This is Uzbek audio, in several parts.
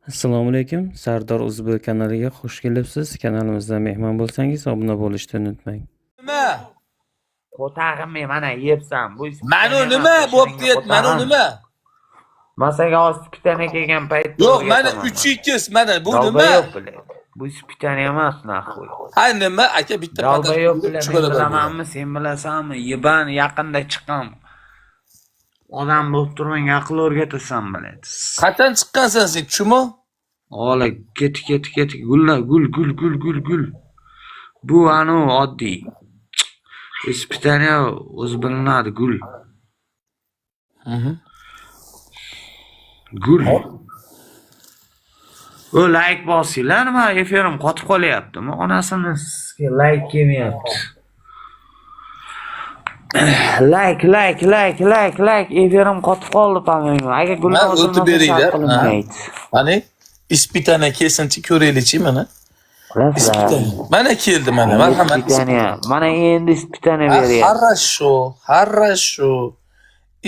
Assalomu alaykum. Sardor Uzb kanaliga xush kelibsiz. Kanalimizda mehmon bo'lsangiz, obuna bo'lishni unutmang. Nima? Qo'tag'imni mana yebsan. Bu Manu nima bo'pti? Manu nima? Man senga hozir spitana kelgan paytda Yo'q, mana o'rgataman. 3x mana bu nima? Долбоёб, блядь. Bu spitana emas, нахуй. Ha nima aka bitta Долбоёб, блядь, uch men barobar. bilamanmi, sen bilasanmi? Yeban yaqinda chiqqan. Odam bo'lib turib menga aql o'rgatasan, блядь. Qachon chiqqansan sen, chumo? Ola, ket ket ket gullar, gul gul gul gul gul. Bu anu oddiy. Испытание o'zi bilinadi, gul. Gul. O layk bosinglar, nima efirim qotib qolyaptimi? Onasini sizga layk kelmayapti. Layk, layk, layk, layk, layk, efirim qotib qoldi, по-моему. Agar gullar Ha, o'tib otilmasa beringlar, shart qilinmaydi. Qani? Испытание kelsinchi, ko'raylikchi mana. Испытание. Mana keldi mana. Marhamat. Испытание. Mana endi испытание Ha, beryapti. Хорошо, хорошо.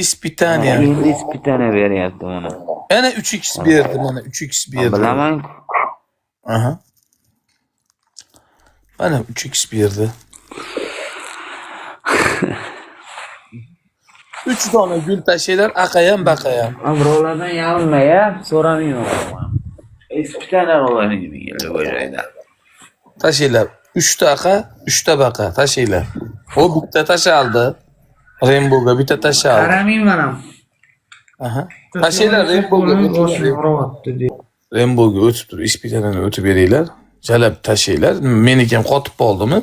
Испытание. Endi испытание beryapti mana. Mana 3x berdi, mana 3x berdi. Bilaman-ku. Aha. Mana 3x berdi. 3 dona gul tashlaylar, aqayam baqayam. Birovlardan yalinma ya, so'ramayman. Испытание bo'ladi menga bu joyda. Tashlaylar. 3 ta aqa, 3 ta baqa tashlaylar. U bitta tashaldi. Rainbowga bitta tashaldi. Qaramayman ham. Aha. Tashlaylar Rainbowga. Rainbowga o'tib turib, испытание ni o'tib beringlar. Jalab tashlanglar. Meniki ham qotib qoldimi?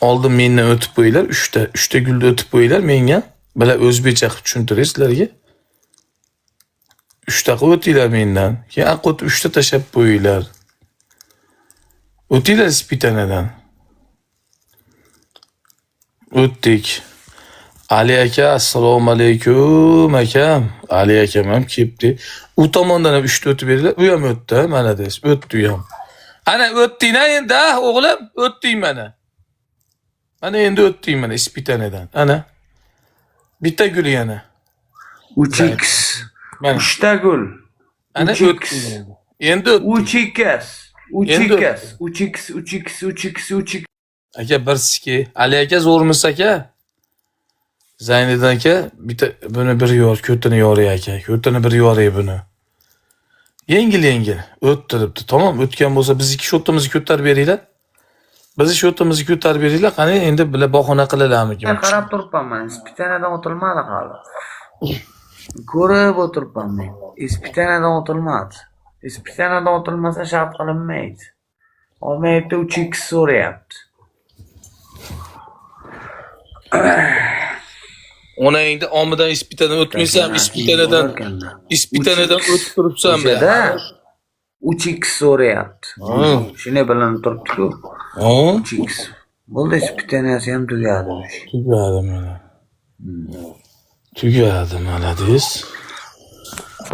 Oldin mendan o'tib qo'yinglar, 3ta, 3ta gulni o'tib qo'yinglar menga. Bila o'zbekcha qilib tushuntiray sizlarga. 3ta qilib o'tinglar mendan. Keyin aqqa o'tib 3ta tashlab qo'yinglar. O'tinglar испытание dan. O'tdik. Ali aka, assalomu alaykum akam. Ali akam ham kelibdi. U tomondan ham 3ta o'tib beringlar. U ham o'tdi, mana deysiz. O'tdi u ham. Ana o'tding endi, ha, o'g'lim, o'tding mana. Mana endi o'tding mana испытание dan. Ana. Bitta gul yana. 3x. Mana. 3 ta gul. Ana 3x. o'tding. Endi o'tding. 3x. Endi 3x. 3x 3x 3x 3x. Aka bir siki. Ali aka zo'rmisiz aka? Zayniddin aka bitta buni bir yor, ko'tini yoray aka. Ko'tini bir yoray buni. Yengil yengil o'tdi debdi. Tamom, o'tgan bo'lsa biz ikki shotimizni ko'tarib beringlar. Bizni shotimizni ko'tarib beringlar. Qani endi bular bahona qilalarmikin? Men qarab turibman man. Испытание dan o'tilmadi hali. Ko'rib o'tiribman men. Испытание dan o'tilmadi. Испытание dan o'tilmasa shart qilinmaydi. Olmayapti 3x so'rayapti. Onangni omidan испытание o'tmaysan, испытание dan испытание dan o'tib turibsan be. O'shada 3x so'rayapti. Shunday bilinib turibdi-ku. Ha? 3x. Bo'ldi, испытание si ham tugadi. Tugadi mana. Tugadi молодец.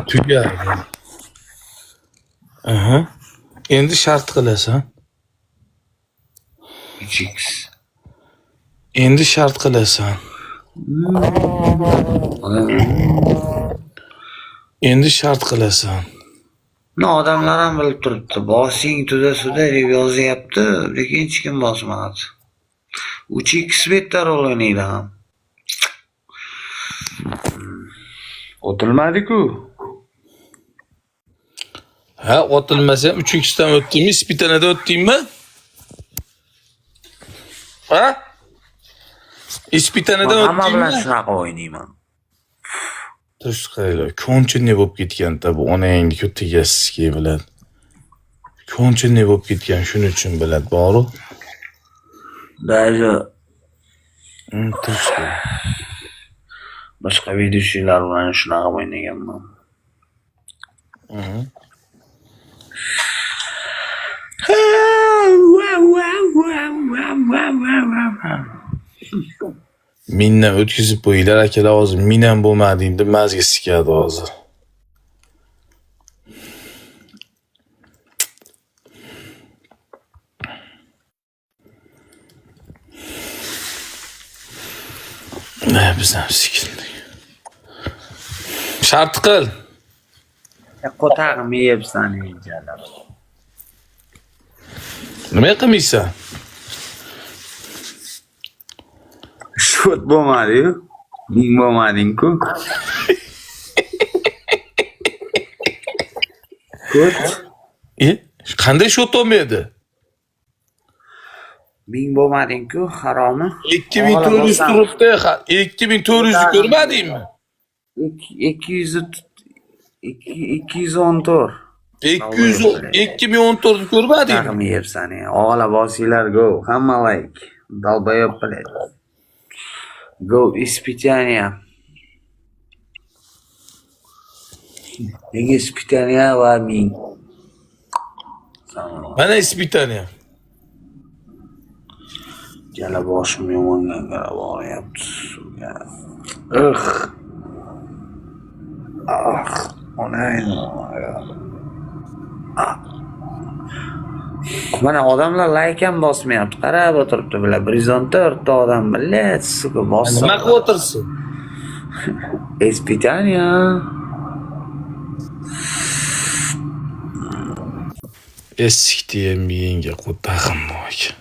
Tugadi. Aha. Endi shart qilasan. 3x. Endi shart qilasan. Endi shart qilasan. No, odamlar ham bilib turibdi. Bosing tuda-suda deb yozyapti, lekin hech kim bosmadi. 3x betda rol o'ynaydi ham. O'tilmadi-ku. Ha, otilmasa ham 3x dan o'tdingmi? Испытание da o'tdingmi? Ha? Испытание dan Man hamma bilan o'tdingmi? shunaqa o'ynayman. Tush qaranglar, konchunniy bo'lib ketgan-da bu onangni ko'tiga sizga biladi. Konchunniy bo'lib ketgan, shuning uchun biladi, boru. Даже Tush. boshqa ведущийlar bilan shunaqa o'ynaganman. Mindan o'tkazib qo'yinglar akalar hozir. Min ham bo'lmadi endi mazga sikadi hozir. Ne biz ham sikildik. Shart qil. Qo'tag'im yeyapsan jalab. Nima qilmaysan? Shot bo'lmadi-yu. Ming bo'lmading-ku. Ko't. Qanday shot olmaydi? Ming bo'lmading-ku, haromi. 2400 turibdi. 2400 ni ko'rmadingmi? 200 214. 200 2014 ni ko'rmadingmi? Tag'im yeyapsan. Og'ala bosinglar, go. Hamma like. Долбоёб, блядь. Go, испытание. Nega испытание va ming? Mana испытание. Jala boshim yomondan qarab og'riyapti. Ugh. Ah, onang. Ah. Mana odamlar like ham bosmayapti. Qarab o'tiribdi bular. 114 ta odam, блядь, сука, bossa. Nima qilib o'tirsin? Испытание. Esikdi miyangga qo'tag'im aka.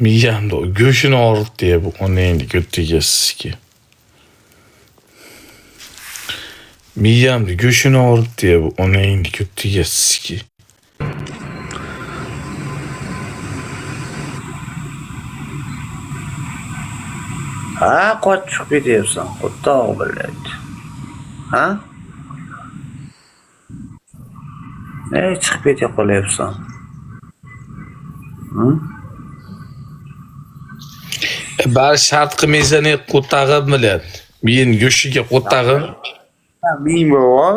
Miyamda go'shini og'ritdi bu onangni ko'tiga sizga. Miyamda go'shini og'ritdi bu onangni ko'tiga sizga. Ha, qochib chiqib ketyapsan, qo'toq, блядь. Ha? Ey, chiqib keta qolyapsan. Hı? Bari shart qilmaysan, qo'tag'im bilan. Miyani go'shiga qo'tag'im. Ming bo'l.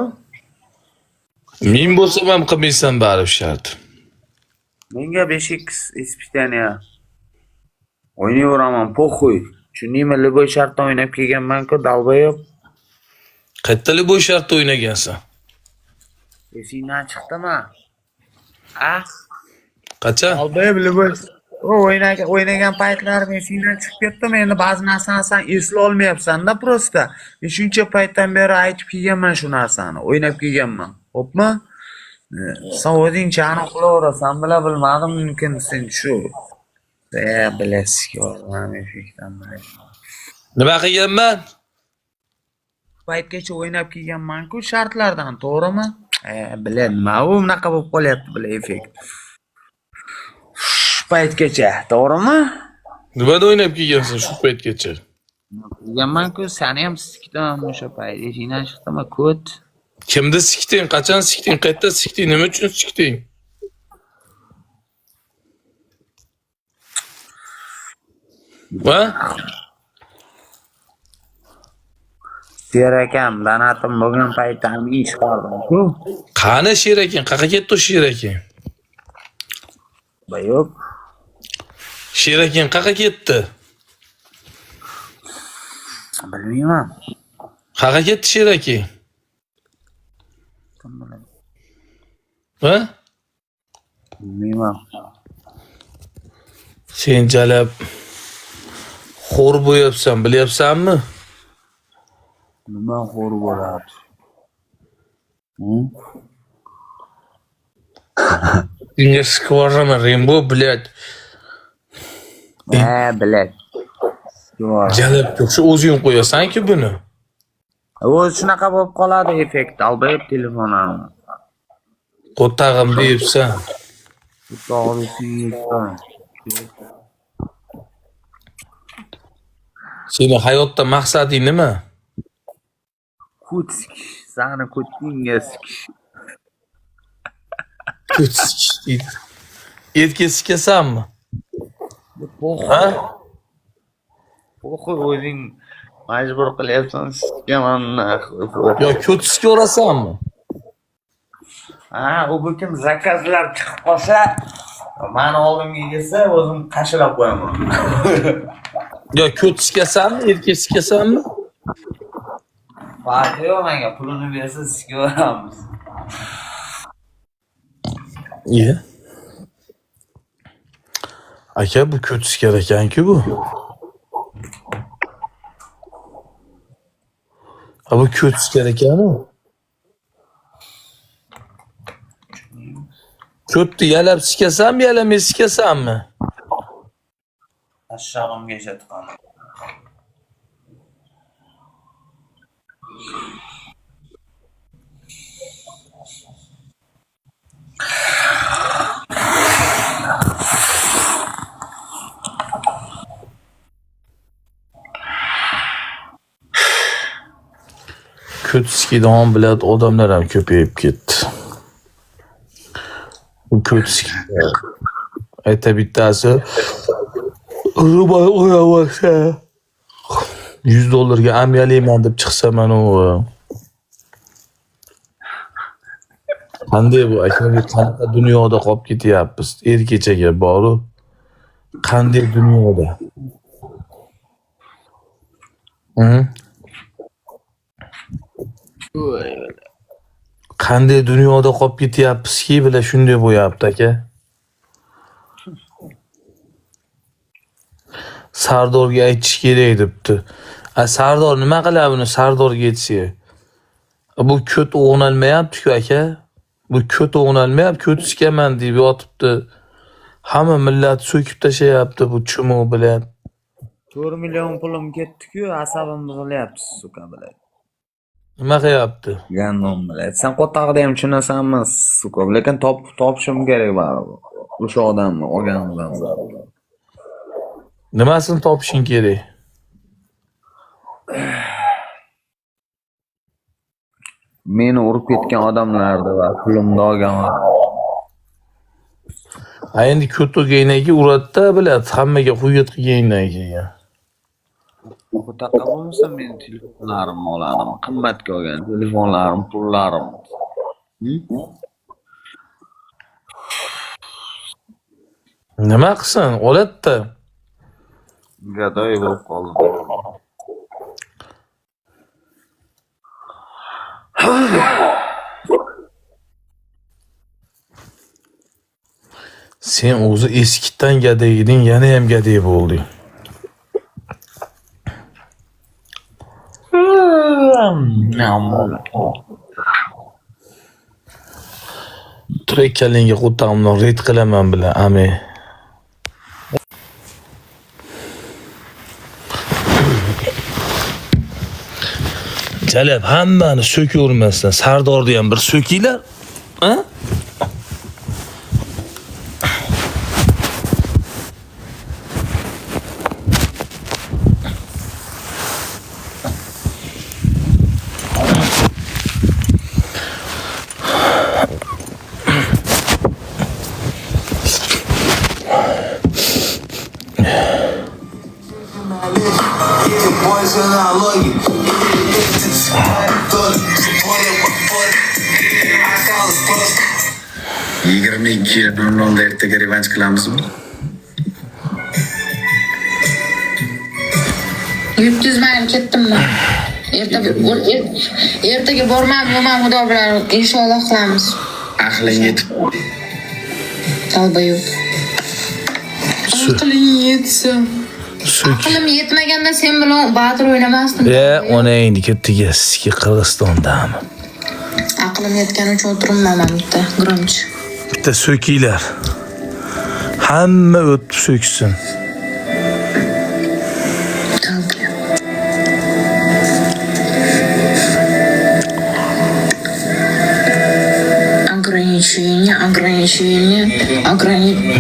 Ming bo'lsam ham qilmaysan baribir shart. Menga 5x испытание. O'ynayveraman, похуй. Tushundingmi? Любой shartda o'ynab kelganman-ku, долбоёб. Qayerda любой shartda o'ynagansan? Esingdan chiqdimi? A? Qachon? Долбоёб, любой o o'ynagan paytlarim esingdan chiqib ketdimi? Endi ba'zi narsani san eslolmayapsan-da просто. Men shuncha paytdan beri aytib kelganman shu narsani, o'ynab kelganman. Xo'pmi? Sen o'zingcha aniq qilaverasan, bila bilmadim mumkin sen shu. E, bilasiz, effektdan bilasiz. Nima qilganman? Paytgacha o'ynab kelganman-ku shartlardan, to'g'rimi? E, bila nima u bunaqa bo'lib qolyapti, bila effekt. Shu paytgacha, to'g'rimi? Nimada o'ynab kelgansan shu paytgacha? Kelganman-ku, seni ham sikdim o'sha payt. Esingdan chiqdimi, ko't? Kimni sikding? Qachon sikding? Qayerda sikding? Nima uchun sikding? Va? Sher akam, donatim bo'lgan paytda ham ish chiqardim-ku. Qani sher akang? Qayerga ketdi u sher akang? Yo'q. Sher akang qayerga ketdi? Bilmayman. Qayerga ketdi sher akang? Kim biladi? Ha? Bilmayman. Sen jalab xo'r bo'yapsan, bilyapsanmi? Nima xo'r bo'ladi? Hı? Senga skvaraman, Rembo, блядь. Ha, блядь. Jalab shu o'zing qo'yasan-ku buni. O'zi shunaqa bo'lib qoladi effekt, долбоёб telefonani. Qo'tag'im deyapsan. To'g'risini. Seni hayotda maqsading nima? Ko't sikish, sani ko'tingga sikish. Ko't sikish deydi. Erkak sikasanmi? Похуй. Ha? Похуй, o'zing majbur qilyapsan, sikaman нахуй. Yo ko't sikaverasanmi? Ha, u bu kim zakazlar chiqib qolsa, mani oldimga kelsa, o'zim qashilab qo'yaman. Yo ko't sikasanmi, erkak sikasanmi? Farqi yo'q menga, pulini bersa sikaveramiz. Iya. Aka bu ko't sikar ekan-ku bu. Ha bu ko't sikar ekan-u. Ko'tni yalab sikasanmi, yalamay sikasanmi? Ashshog'imgacha tiqaman. Ko't sikadigan biladi odamlar ham ko'payib ketdi. Bu ko't sikadi. Ayta bittasi rubay o'ynamoqchi. $100 ga amyalayman deb chiqsa mana u. Qanday bu aka, bu qanaqa dunyoda qolib ketyapmiz? Erkechaga boru. Qanday dunyoda? Qanday dunyoda qolib ketyapmizki, bila shunday bo'lyapti aka. Sardorga aytish kerak debdi. A Sardor nima qiladi buni Sardorga aytsa? Bu ko't o'g'nalmayapti-ku aka. Bu ko't o'g'nalmayapti, ko't sikaman deb yotibdi. Hamma millat so'kib tashlayapti bu chumo bilan. 4 million pulim ketdi-ku, asabim buzilyapti, suka bilan. Nima qilyapti? Gandon bilan. Sen qo'tog'da ham tushunasanmi, suka, lekin topishim kerak baribir. O'sha odamni, olgan odamni. Nimasini topishing kerak? Meni urib ketgan odamlarni va pulimni olgan. Ha endi ko't o'rgandan keyin uradida biladi, hammaga hujjat qilgandan keyin. Qo'toqqa bo'lmasa meni telefonlarimni oladimi? Qimmatga olgan telefonlarim, pullarim. Nima qilsin? Oladi-da. Gadoy bo'lib qoldim. Sen o'zi eskidan gaday eding, yana ham gaday bo'lding. Trekkalingga qo'tag'imdan red qilaman bilan, ame. Jalab hammani so'kavermasdan Sardorni ham bir so'kinglar, ha? Yigirma ikki nol nolda ertaga revansh qilamizmi? 100 mayli ketdimmi? Ertaga bormam, yo'qman, Xudo bilan inshaalloh qilamiz. Aqling yetib. Tavba yo'q. Aqling yetsa. Aqlim yetmaganda sen bilan batir o'ynamasdim. Onangni ketdiga, sizga Qirg'izistondami? Aqlim yetgani uchun o'tiribman mana bitta gromch. Bitta so'kinglar. Hamma o'tib so'ksin. Ограничение, ограничение, ограничение.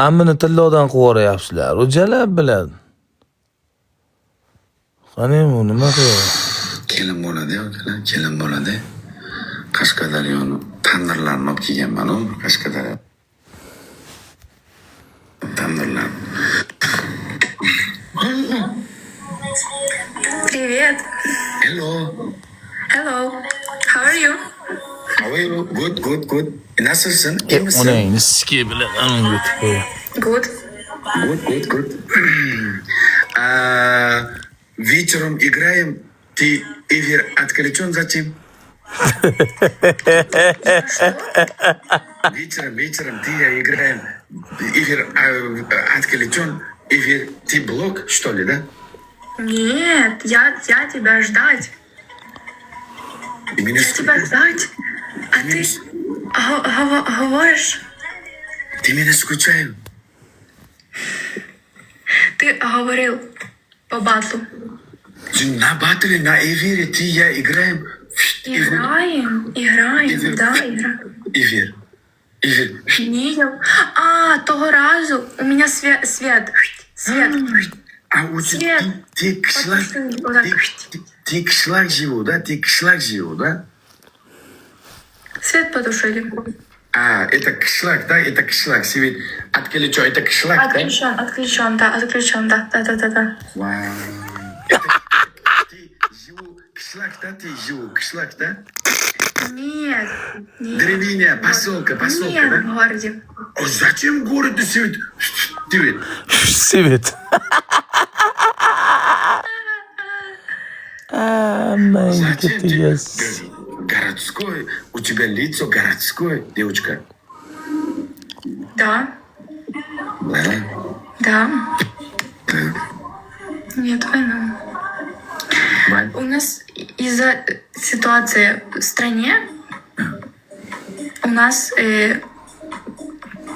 Ammini tillodan qilib yuboryapsizlar. U jalab biladi. Qani bu nima qilyapti? Kelin bo'ladi, akalar, kelin bo'ladi. Qashqadaryoni tandirlarini olib kelganman u Qashqadaryo. Tandirlar. Привет. Hello. Hello. How are you? How are you? Good, good, good. Nasılsın? İyi misin? Onangni siki bilan anam yutib qo'yadi. Good. Good, good, good. А, вечером играем. Ты эфир отключен зачем? Вечером, вечером ты я играем. Эфир отключен. Эфир ты блок, что ли, да? Нет, я тебя ждать. Ты меня, Я тебя ждать. А ты говоришь, ты меня скучаю. Ты говорил по батлу. На батле, на эфире ты я играем. Эфир, Играем, играем, Эфир. Да, играем. Эфир. Эфир. Ні, я... А, того разу у меня свет, свет. А у тебя Свет. ты qishloq Потуши, вот так. Ты qishloq живу, да? Ты qishloq живу, да? Свет потушили. А, это qishloq, да? Это qishloq. Свет отключен, это qishloq, да? Отключен, отключен, да, отключен, да. Вау. Это ты живу qishloq, да? Ты живу qishloq, да? Нет, нет. Деревня, поселка, поселка, Нет, да? в городе. А зачем в городе свет? Свет. Свет. Aman Зачем тебе? ketgas. Городской, у тебя лицо городской, девочка. Да, Да? Да. Да. Нет, войну. Вань. У нас из-за ситуации в стране у нас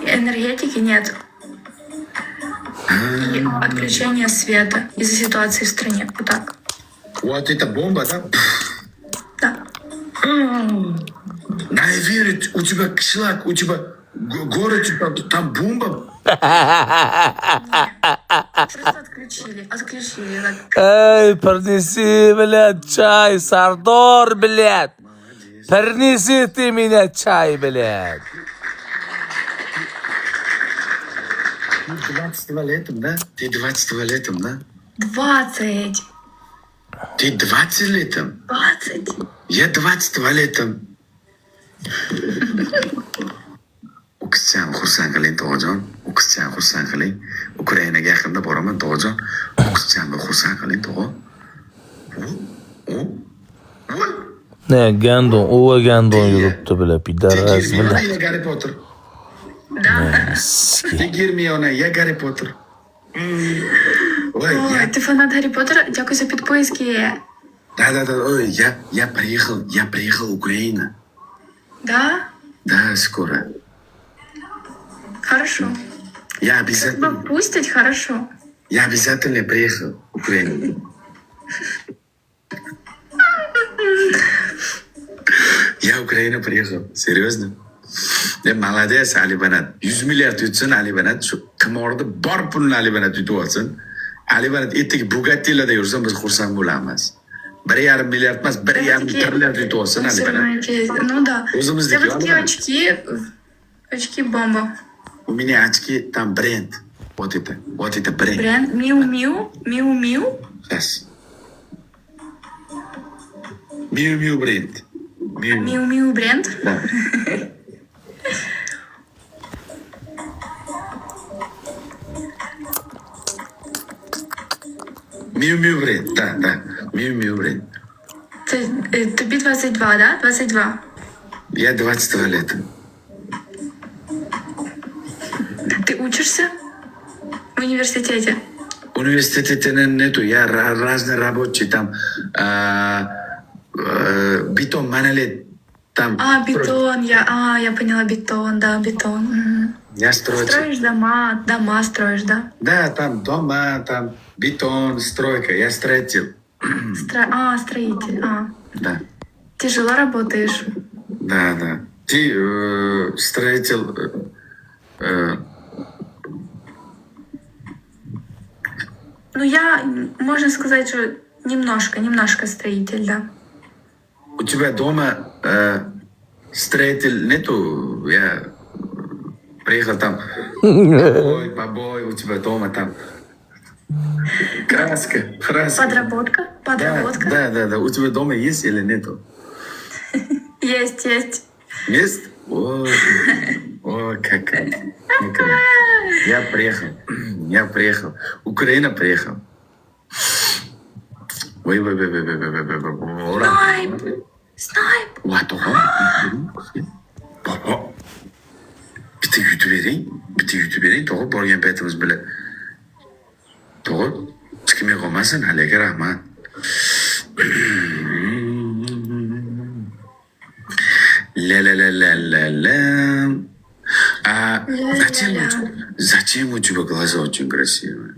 энергетики нет. И отключение света из-за ситуации в стране. Вот так. Вот это бомба, да? Да. На эфире у тебя qishloq, у тебя город, типа, там бомба. Просто отключили. Отключили. Так. Ey, принеси, блядь, чай, Сардор, блядь. Принеси ты меня чай, блядь. Ты 22 летом, да? Ты 22 летом, да? 20. Ты 20 летом? 20. Я 22 летом. O'qizchani xursand qiling, tog'ajon. O'qizchani xursand qiling. Ukrainaga yaqinda boraman, tog'ajon. O'qizchani xursand qiling, tog'a. U, u, u. Ne, гандон, uva гандон yuribdi, бля, Ты пидарас, Гермиона бля. или Гарри Поттер? Да. Ты Гермиона, я Гарри Поттер. Ой, Ой, я ти фанат Гаррі Поттера? Дякую за підписки. Да. Ой, я приехал в Украину. Да? Да, скоро. Хорошо. Я Тебя обязательно, пустят, хорошо. я обязательно приехал в Украину. Я в Украину приехал. Серьезно? Ya молодец, Ali Banat. 100 milliard yutsin Ali Banat. Shu qimorda bor pulni Ali Banat yutib olsin. Ali Banat ertaga Bugattilarda yursin, biz xursand bo'lamiz. 1,5 milliard emas, 1,5 trillion yutib olsin Ali Banat. Ну да. O'zimizniki, У тебя такие Ali Banat. очки. Очки бомба. У меня очки там бренд. Вот это, вот это бренд. Бренд Miu Miu. Miu Miu. Сейчас. Miu Miu бренд. Miu Miu. Miu Miu бренд. Да. Miu Miu бренд, да. Miu Miu бренд. Це, тобі 22, да? 22. Я 22 лет. Ты учишься в университете? Университете нету, я разный рабочий там, бетон, монолит, там. А, бетон, я поняла, бетон, да, бетон. Мгм. Я строю. Строишь дома, дома строишь, да? Да, там дома, там бетон, стройка, я строитель. Строитель, а. Да, Тяжело работаешь? да. Ты строитель, Ну, я, можно сказать, что немножко, немножко строитель, да. У тебя дома строитель нету? Я приехал там. Побой, побой, у тебя дома там. Краска, краска. Подработка? Да, Подработка? да. У тебя дома есть или нету? Есть, есть. Есть? О, о, как, как. Я приехал. Я приехал. Украина приехал. Ой, ой, ой, ой, ой, ой, ой, ой, ой. Снайп! Снайп! Voy, tog'a. Bobo. Bitta yutib bering, bitta yutib bering, tog'a, borgan paytimiz bilan. Tog'a, chiqmay qolmasin, hali aka, rahmat. La la la la la la. А зачем, Ля-ля-ля. Зачем у тебя глаза очень красивые?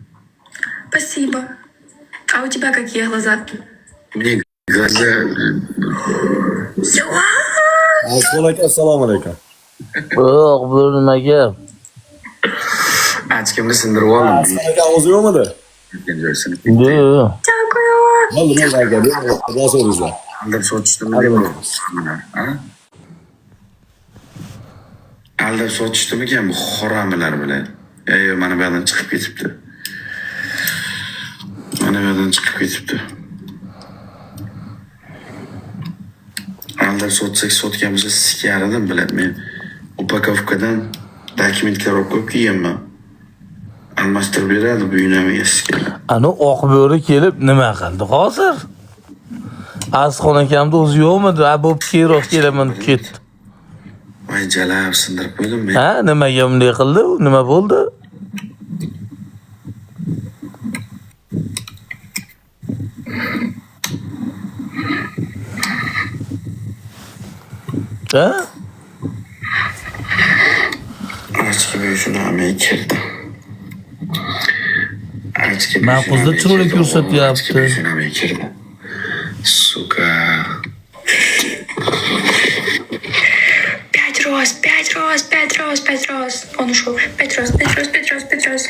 Спасибо. А у тебя какие глаза? Мне глаза. Aslan aka, assalomu alaykum. Yo'q, bu nima gap? Очки mni sindirib oldim. Aslan aka o'zi yo'qmidi? Yo'q. Дякую. Bo'ldi, bo'ldi aka, bosaveringizlar. Aldab sotishdimi deb, ha? Aldab sotishdimikan bu haromlar bilan? Ey, mana bu yoqdan chiqib ketibdi. Mana bu yoqdan chiqib ketibdi. Aldab sotsak, sotgan bo'lsa, sikar edim, biladi. Men упаковка dan dokumentlar olib qo'yib kelganman. Almashtirib beradi bu uyni eskilar. Ani oq bo'ri kelib nima qildi hozir? Asxon akamda o'zi yo'qmidi? Ha, bo'pti, keyinroq kelaman deb ketdi. Voy, jalab sindirib qo'ydim men. Ha, nimaga bunday qildi? U nima bo'ldi? Ha? Очки shuni kirdi. Очки Man qizda chiroyli ko'rsatyapti. Shuni kirdi. Сука. Пять роз, пять роз, пять роз, пять роз. Он ушел. Пять роз, пять роз, пять роз, пять роз.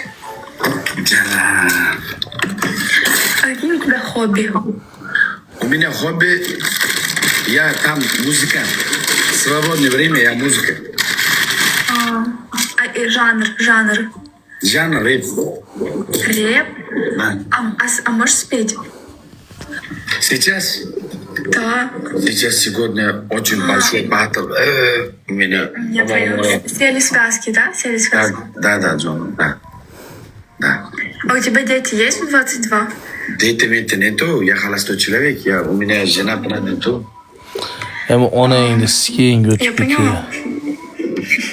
Jalab. А какие у тебя хобби? У меня хобби, я там музыкант. В свободное время я музыка. А, жанр, жанр. Жанр рэп. Рэп? Да. А можешь спеть? Сейчас? Да. Сейчас сегодня очень большой батл. У меня. Я поняла. Сели связки, да? Сели связки. Да, Джон, да. Да. А у тебя дети есть в 22? Дети это нету, я холостой человек, у меня жена брат нету. Hem onangni sikiying Я o'tib поняла. ketdi.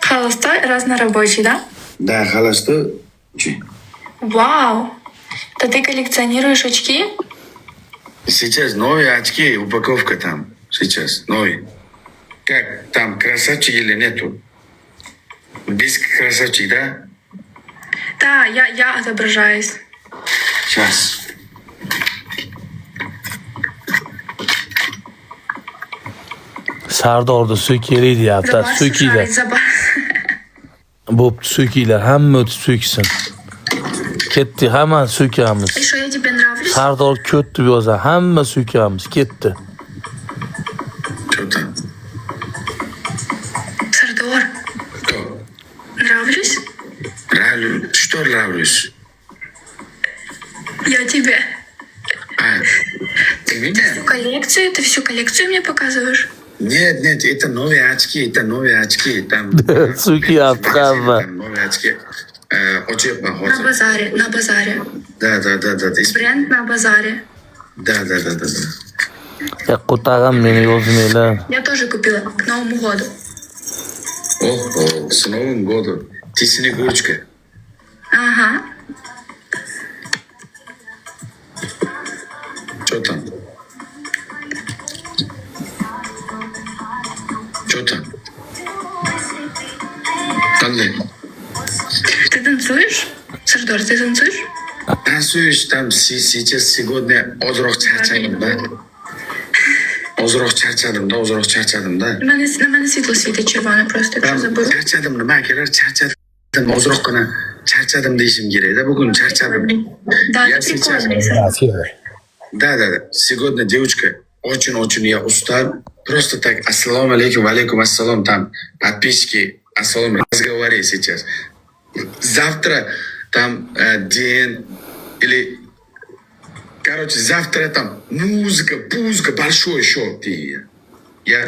Холостой, разнорабочий, да? Да, холостой. Чи? Вау! Да ты коллекционируешь очки? Сейчас новые очки, упаковка там. Сейчас новые. Как там, красавчик или нету? Без красавчик, да? Да, я отображаюсь. Сейчас. Sardorni so'kaylik deyapti. За Барсу So'kinglar. шарить, за Барсу. Bo'pti, so'kinglar. Hamma o'tib so'ksin. Ketdi, hamma so'kamiz. И что, я тебе нравлюсь? Sardor ko't deb yozadi. Hamma so'kamiz. Ketdi. Что там? Сардор, Кто? нравлюсь? Нравлюсь. Что нравлюсь? Я тебе. А, ты меня? Коллекцию? Ты всю коллекцию мне показываешь? Нет, нет, это новые очки, это новые очки. Там, So'kyapti hamma. Там новые очки. Очень На похоже. базаре, на базаре. Да. Бренд на базаре. Да. Ya qo'tag'im, meni yozmanglar. Я тоже купила к Новому году. О, с Новым годом. Ты Снегурочка. Ага. Что там? Что там? Qanday? Ты танцуешь? Сардор, ты танцуешь? Танцуешь там сейчас сегодня ozroq charchadim-da. Ozroq charchadim-da, ozroq charchadim-da. На мене світло світить червоне просто, якщо Там заберу. charchadim nima akalar, charchadim. Ozroqgina charchadim deyishim kerakda, bugun charchadim. Да, Я ты сейчас- прикольный. Да. Сегодня, девочка, очень-очень я устал. Просто так, ассаламу алейкум, алейкум ассалам, там, подписчики, ассалам, разговаривай сейчас. Завтра там день или, короче, завтра там музыка, музыка, большой шоу. Ты. Я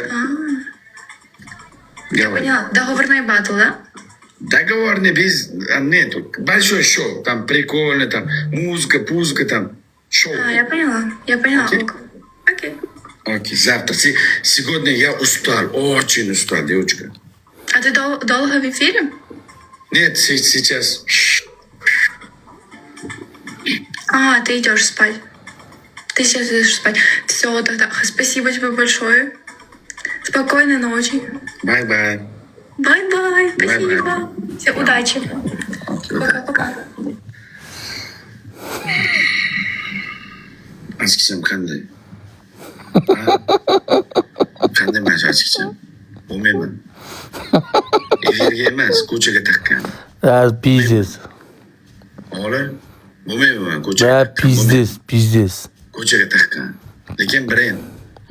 говорю. Поняла. Договорной батл, да? Договорный без, а, нету. Большой шоу, там прикольно, там музыка, пузыка, там шоу. А, я поняла. Я поняла. Окей. Окей. Окей, завтра. Сегодня я устал, очень устал, девочка. А ты долго в эфире? Нет, сейчас. А, ты идешь спать. Ты сейчас идешь спать. Все, тогда спасибо тебе большое. Спокойной ночи. Bye-bye. Bye-bye. Спасибо. Bye-bye. Все, удачи. Окей. Пока-пока. Ochkicham qanday? Ha? Qanday mana shu ochkicham? Bo'lmayman. Efirga emas, ko'chaga taqqan. Ya пиздец. O'g'lim, bo'lmayman ko'chaga. Ya Taqqan, пиздец, пиздец. ko'chaga taqqan. Lekin brend.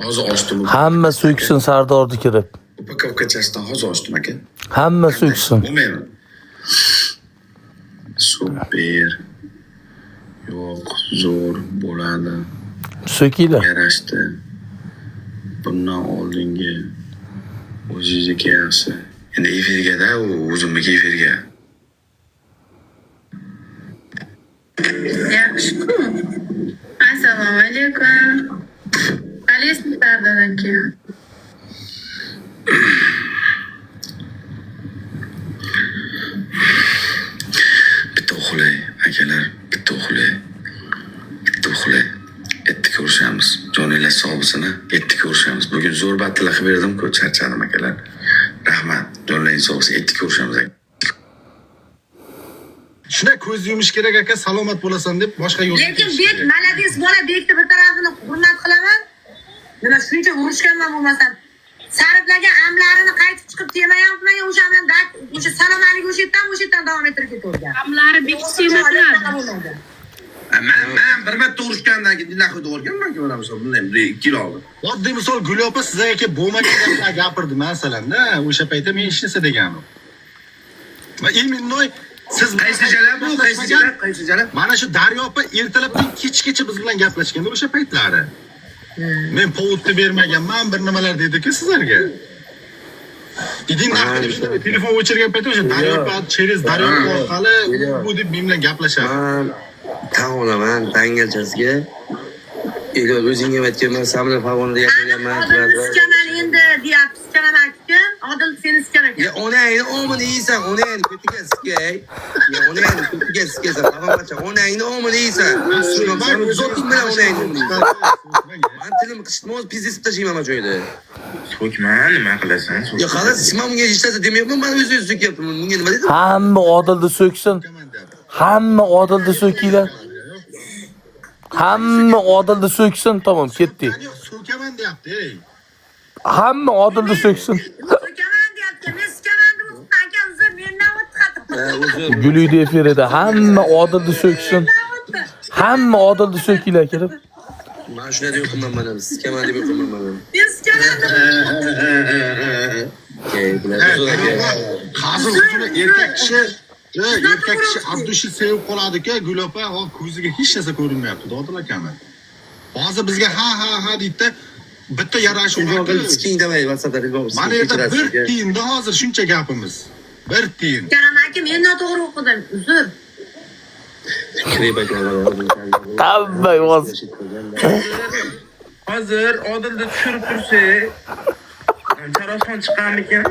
Hozir ochdim. Hamma so'ksin Sardorni kirib. Упаковка chasidan hozir ochdim, aka. Hamma so'ksin. Bo'lmayman. Super. Yo'q, zo'r bo'ladi. So'kinglar. Yarashdi. Bundan oldingi o'zingizniki yaxshi. Endi efirga-da, u o'zimniki efirga. Yaxshi-ku. Assalomu alaykum. Qalaysiz, Sardor aka? Bitta uxlay, akalar, bitta uxlay. Bitta uxlay. Erta ko'rishamiz. Joninglar sog' bo'lsin, a? Erta ko'rishamiz. Bugun zo'r batilla qilib berdim-ku, charchadim, akalar. Rahmat. Jonlaring sog' bo'lsin. Erta ko'rishamiz, aka. Shunda ko'z yumish kerak aka, salomat bo'lasan deb boshqa yo'l. Lekin Bek молодец bola, Bekni bir tarafini hurmat qilaman. Nima shuncha urushganman bo'lmasam. Sariflagan amlarini qaytib chiqib tema ham qilmagan, o'sha bilan o'sha salomalik o'sha yerdan, o'sha yerdan davom ettirib ketavergan. Amlari Bek tema qiladi. Man bir marta urushgandan keyin nahvi o'rganman ki, mana misol bundan bir 2 yil oldin. Oddiy misol Gul opa sizlarga kelib bo'lmagan gaplar gapirdi masalan-da, o'sha paytda men hech narsa deganim. Va именно siz Qaysi jalab bu? Qaysi jalab? Qaysi jalab? Mana shu Daryo opa ertalabdan kechgacha biz bilan gaplashganda o'sha paytlari. Men povudni bermaganman, bir nimalar dedi-ku sizlarga. Idin naqd deb shunday telefon o'chirgan paytda o'sha Daryo opa через Daryo opa orqali bu deb men bilan gaplashadi. Man tan olaman dangalchasiga. Elyor o'zing ham aytganman, san bilan Farg'onada yashaganman. Odilni sikaman endi deyapti, sikaman aka. Odil seni sikan ekan. Ya onangni omini yeysan, onangni ko'tiga sikay. Ya onangni ko'tiga sikasan, tamomcha. Onangni omini yeysan. Seni zoting bilan onangni omini yeysan. Man tilim qishitma, o'zi pizdesib tashlayman mana shu yerda. So'kma, nima qilasan? Ya xolos, man bunga hech narsa demayapman, man o'zi o'zi so'kyapti. Bunga nima dedim? Hamma Odilni so'ksin. Hamma Odilni so'kinglar. Hamma Odilni so'ksin, tamom, ketdik. Yo'q, so'kaman deyapti, ey. Hamma Odilni so'ksin. So'kaman deyapti, men sikaman deb o'tibdi aka, uzr, mendan o'tdi xato. Guluydi efirida hamma Odilni so'ksin. Hamma Odilni so'kinglar kirib. Man shunday deb yo'qman, mana sikaman deb yo'qman mana. Men sikaman deb Okey, bular uzr aka. Hozir o'zini erkak kishi, erkak kishi abdushi sevib qoladi-ku, Gul opa, hozir ko'ziga hech narsa ko'rinmayapti, Odil akani. Hozir bizga ha ha ha deydi-da, bitta yarashuv Telefon qilib bor-ku. siking demay, WhatsAppda telefon qilib Mana yerda kechirasiz bir aka. tiyinda hozir shuncha gapimiz. Bir tiyin. Karam aka, men noto'g'ri o'qidim, uzr. Kirib aka. Hamma yoz. Hozir Odilni tushirib tursak, Charosxon chiqqanmikan?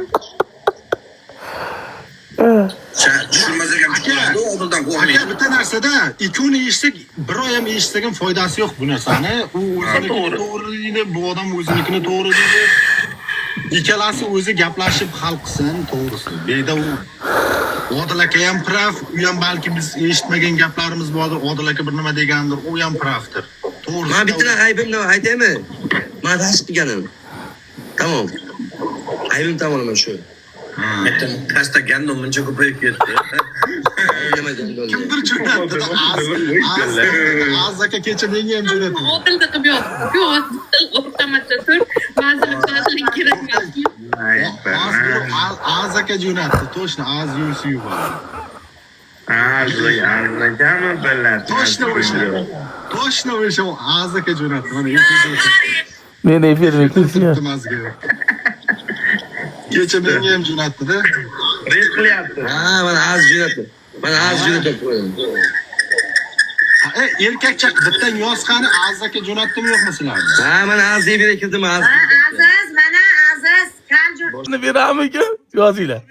Tushirmasak ham chiqadi, Odildan qo'rqmaydi. Aka, bitta narsada ikkovini eshitsak, bir oy ham eshitsak ham foydasi yo'q bu narsani. U o'zinikini to'g'ri deydi, bu odam o'zinikini to'g'ri deydi. Ikkalasi o'zi gaplashib hal qilsin, to'g'risi. Bu yerda u Odil aka ham прав, u ham balki biz eshitmagan gaplarimiz bordir, Odil aka bir nima degandir, u ham прав dir. To'g'risi. Man bitta aybim nima aytaymi? Man rashk deganim. Tamom. Aybim tamoman shu. Pastda gandom muncha ko'payib ketdi. Kimdir jo'natdi. Az aka kecha menga ham jo'natdi. Otildi qilib yotdi. O'rtamacha tur. Manzil kerak emas. Az aka jo'natdi. Точно, az UFC bor. Azlagami biladi. Точно o'sha. Точно o'sha Az aka jo'natdi. Mana Men efirni kesyapman. Kecha menga ham jo'natdi-da. Rep qilyapti. Ha, mana Az jo'natdi. Mana Az jo'natib qo'ydim. Erkakcha bittang yozqani Az aka jo'natdimi yo'qmi sizlarga? Ha, mana Az deb kirdim Az. Aziz, mana Aziz, kam Buni beramikin? Yozinglar.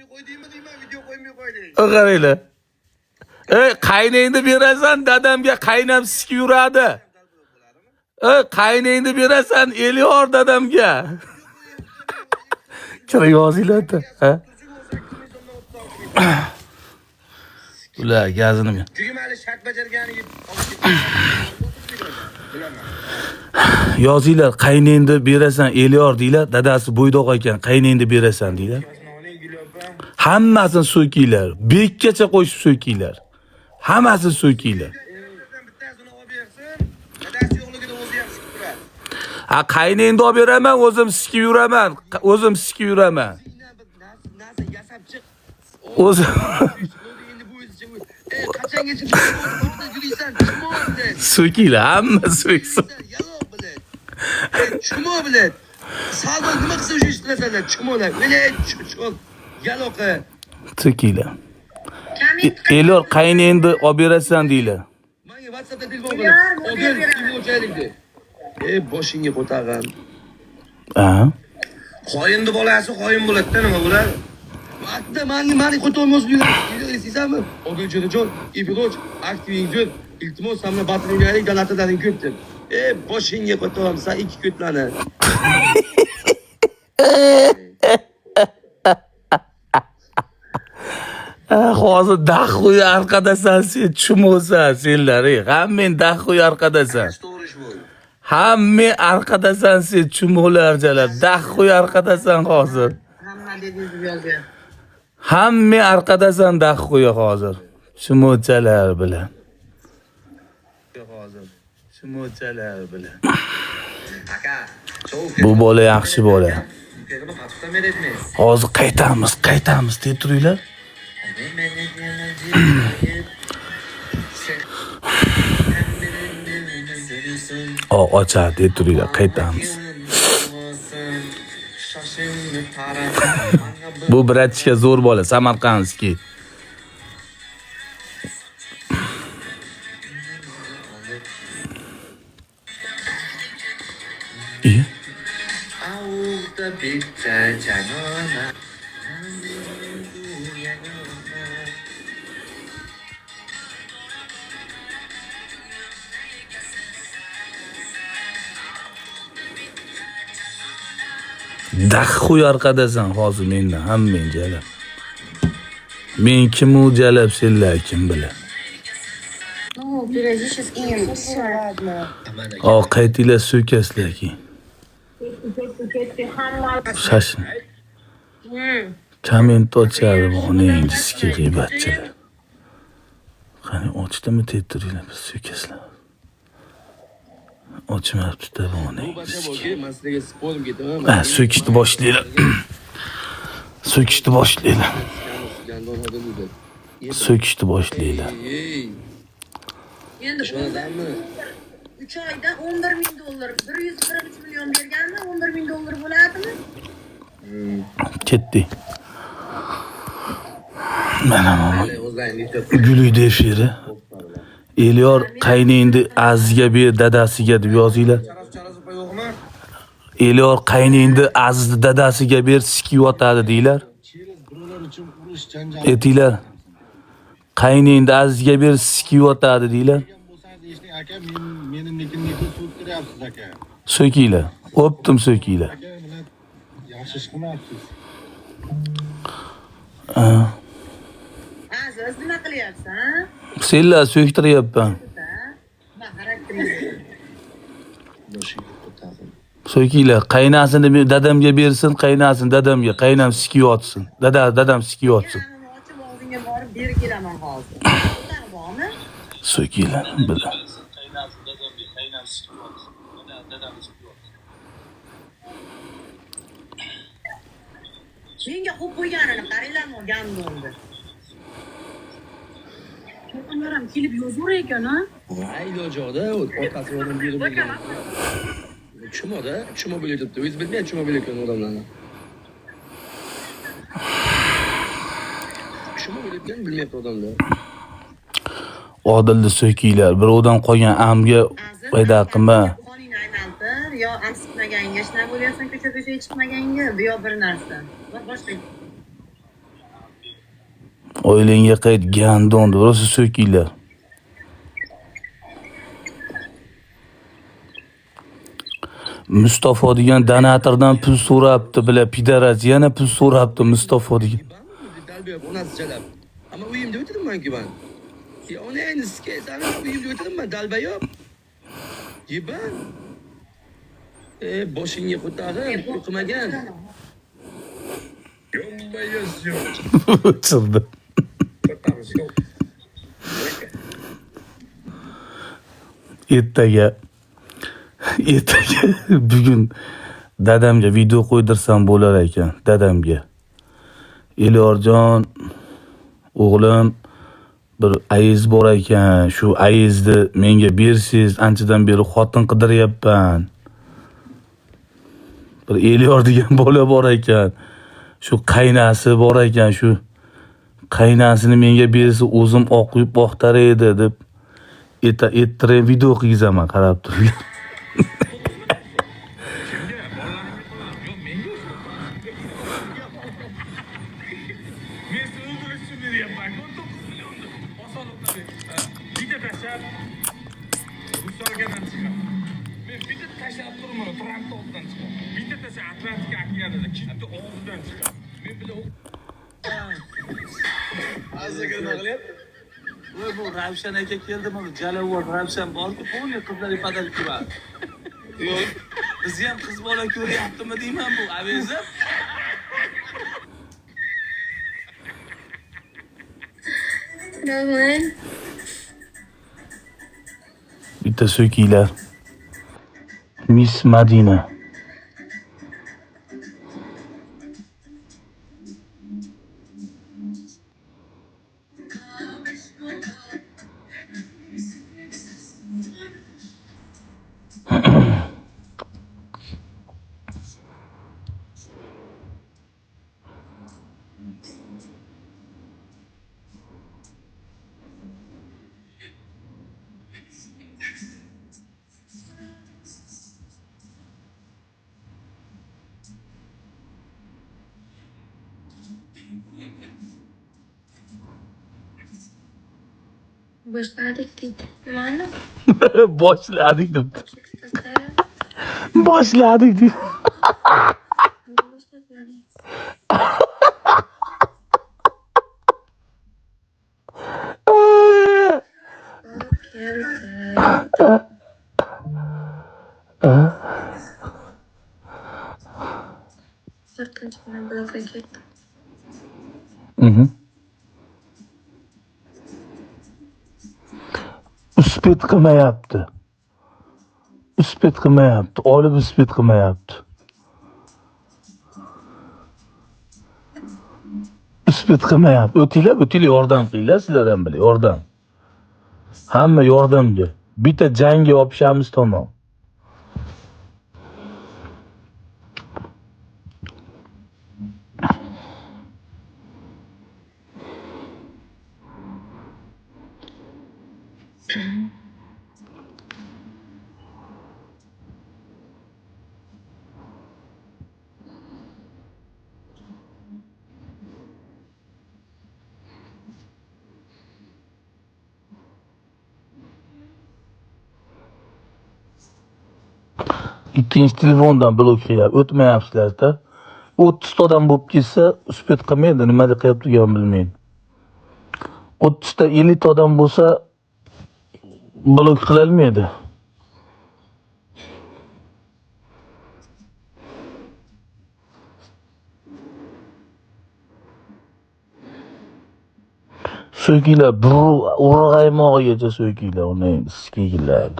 Qaranglar. Ey, qaynangni berasan dadamga, qaynam sikib yuradi. Ey, qaynangni berasan Elyor dadamga. Kira yozinglar-da, ha? Ular gazini. Tugmali shart bajarganiga Yozinglar, qaynangni berasan Elyor deylar, dadasi bo'ydoq ekan, qaynangni berasan deylar. Hammasini so'kinglar, bekkacha qo'shib so'kinglar. Hammasini so'kinglar. Ha, qaynangni olib beraman, o'zim sikib yuraman, o'zim sikib yuraman. O'zim so'kinglar, hamma so'ksin. Chumo bilan. Salmon nima qilsa o'sha ishni qilasanlar, chumolar. Mana chuchol. Yaloqi. So'kinglar. Elyor qaynangni olib berasan deylar. Menga WhatsAppda telefon qilib, "Odil, kimga o'chaylik" deb. Ey, boshingga qo'tag'an. Ha. Xoinni bolasi xoin bo'ladi-da, nima bo'ladi? Vaqtda mani qo'tolmos eslaysanmi? Odil Jo'rajon, Efiroch, aktiving zo'r. Iltimos, sen bilan battle o'ynaylik, donatlaring ko'p deb. Ey, boshingga qo'tag'an, sen ikki ko'tlani. Hozir daxuy orqadasan sen, chumosan senlar. Hammang daxuy orqadasan. Hammang orqadasan sen, chumolar jalab. Daxuy orqadasan hozir. Hamma dedingiz yozyapti. Hammang orqadasan daxuy hozir. Chumochalar bilan. Hozir chumochalar bilan. Bu bola yaxshi bola. Hozir qaytamiz, qaytamiz deb turinglar. O, ochar deb turinglar, qaytamiz. Bu bratishka zo'r bola, Samarqandskiy. Daxuy orqadasan hozir mendan, hammang jalab. Men kim u jalab, senlar kim bilan. Ну, периодически все ладно. O, qaytinglar so'kasizlar keyin. Shashin. Komment ochadi, onang sizga g'iybatchilar. Qani ochdimi tettiringlar biz so'kasizlar. Ochmabdi-da bu onang. Men sizlarga spoiler ketaman. Ha, so'kishni boshlaylar. So'kishni boshlaylar. So'kishni boshlaylar. Endi 3 oyda 11 ming dollar, 143 million berganmi? 11 ming dollar bo'ladimi? Ketdi. Mana mana Guluydi efiri. Elyor qayningni Azizga ber, dadasiga deb yozinglar. Elyor qayningni Azizni dadasiga ber, sikib yotadi deylar. Etinglar. Qayningni Azizga ber, sikib yotadi deylar. Aka, meni nikinni so'ktiryapsiz aka. So'kinglar. O'ptim so'kinglar. Yaxshi ish qilmayapsiz. Aziz, nima qilyapsan? Senlar so'ktiryapman. So'kinglar, qaynasini dadamga bersin, qaynasini dadamga, qaynam sikiyotsin. Dada, dadam sikiyotsin. Amini ochib og'zingga borib berib kelaman hozir. O'tari bormi? So'kinglar, bila. Menga qo'yib qo'yganini qaranglarmi, gandonni. Ular ham kelib yozaverar ekan, a? Ha, iloji yo'qda, otasi odam berib bo'lgan. Chumoda, chumo bo'lib turibdi. O'zi bilmaydi chumo bo'layotgan odamlarni. Chumo bo'layotgan bilmayapti odamlar. Odilni so'kinglar, birovdan qolgan amga Azim, foyda qilma. Qoningni aylantir, yo am sikmaganga shunaqa bo'lyapsan, ko'cha-ko'chaga chiqmaganga, bu yo bir narsa. Va boshqa Oilangga qayt, gandon, rosa so'kinglar. Mustafo degan donatordan pul so'rabdi, bila pidaraz yana pul so'rabdi Mustafo degan. Dalbek onasi jalab. Ammo uyimda o'tiribman-ku man. Ya onangni sikaysan, uyimda o'tiribman, dalbayob. Yeban. Boshingga qo'tag'im, o'qimagan. O'chirdi. Ertaga bugun dadamga video qo'ydirsam bo'lar ekan, dadamga. Elyorjon o'g'lim, bir ayiz bor ekan, shu ayizni menga bersiz, anchadan beri xotin qidiryapman. Bir Elyor degan bola bor ekan, shu qaynasi bor ekan, shu qaynasini menga bersa o'zim oq quyib boqtar edi deb ertaga video qilgizaman, qarab turinglar. Bu Ravshan aka keldimi? Jalavor Ravshan borku, polni qizlarga padal keladi. Yo'q, bizni ham qiz bola ko'ryaptimi deyman bu avezim. Roman. Bitta so'kinglar. Miss Madina. Boshladik deydi. Nimani? Boshladik debdi. Boshladik deydi. To'rtinchi bilan blokka ketdim. Uspet qilmayapti. Uspet qilmayapti. Olib uspet qilmayapti. Uspet qilmayapti. O'tinglar, o'tinglar, yordam qilinglar, sizlar ham bilan yordam. Hamma yordamga. Bitta jangga yopishamiz tamom. Ikkinchi telefondan blok qilyapti. O'tmayapsizlar-da. 30 ta odam bo'lib ketsa, uspet qilmaydi, nima qilyapti degan bilmaydi. 30 ta 50 ta odam bo'lsa blok qilolmaydi. So'kinglar, urg'aymog'igacha so'kinglar, uni sikinglar.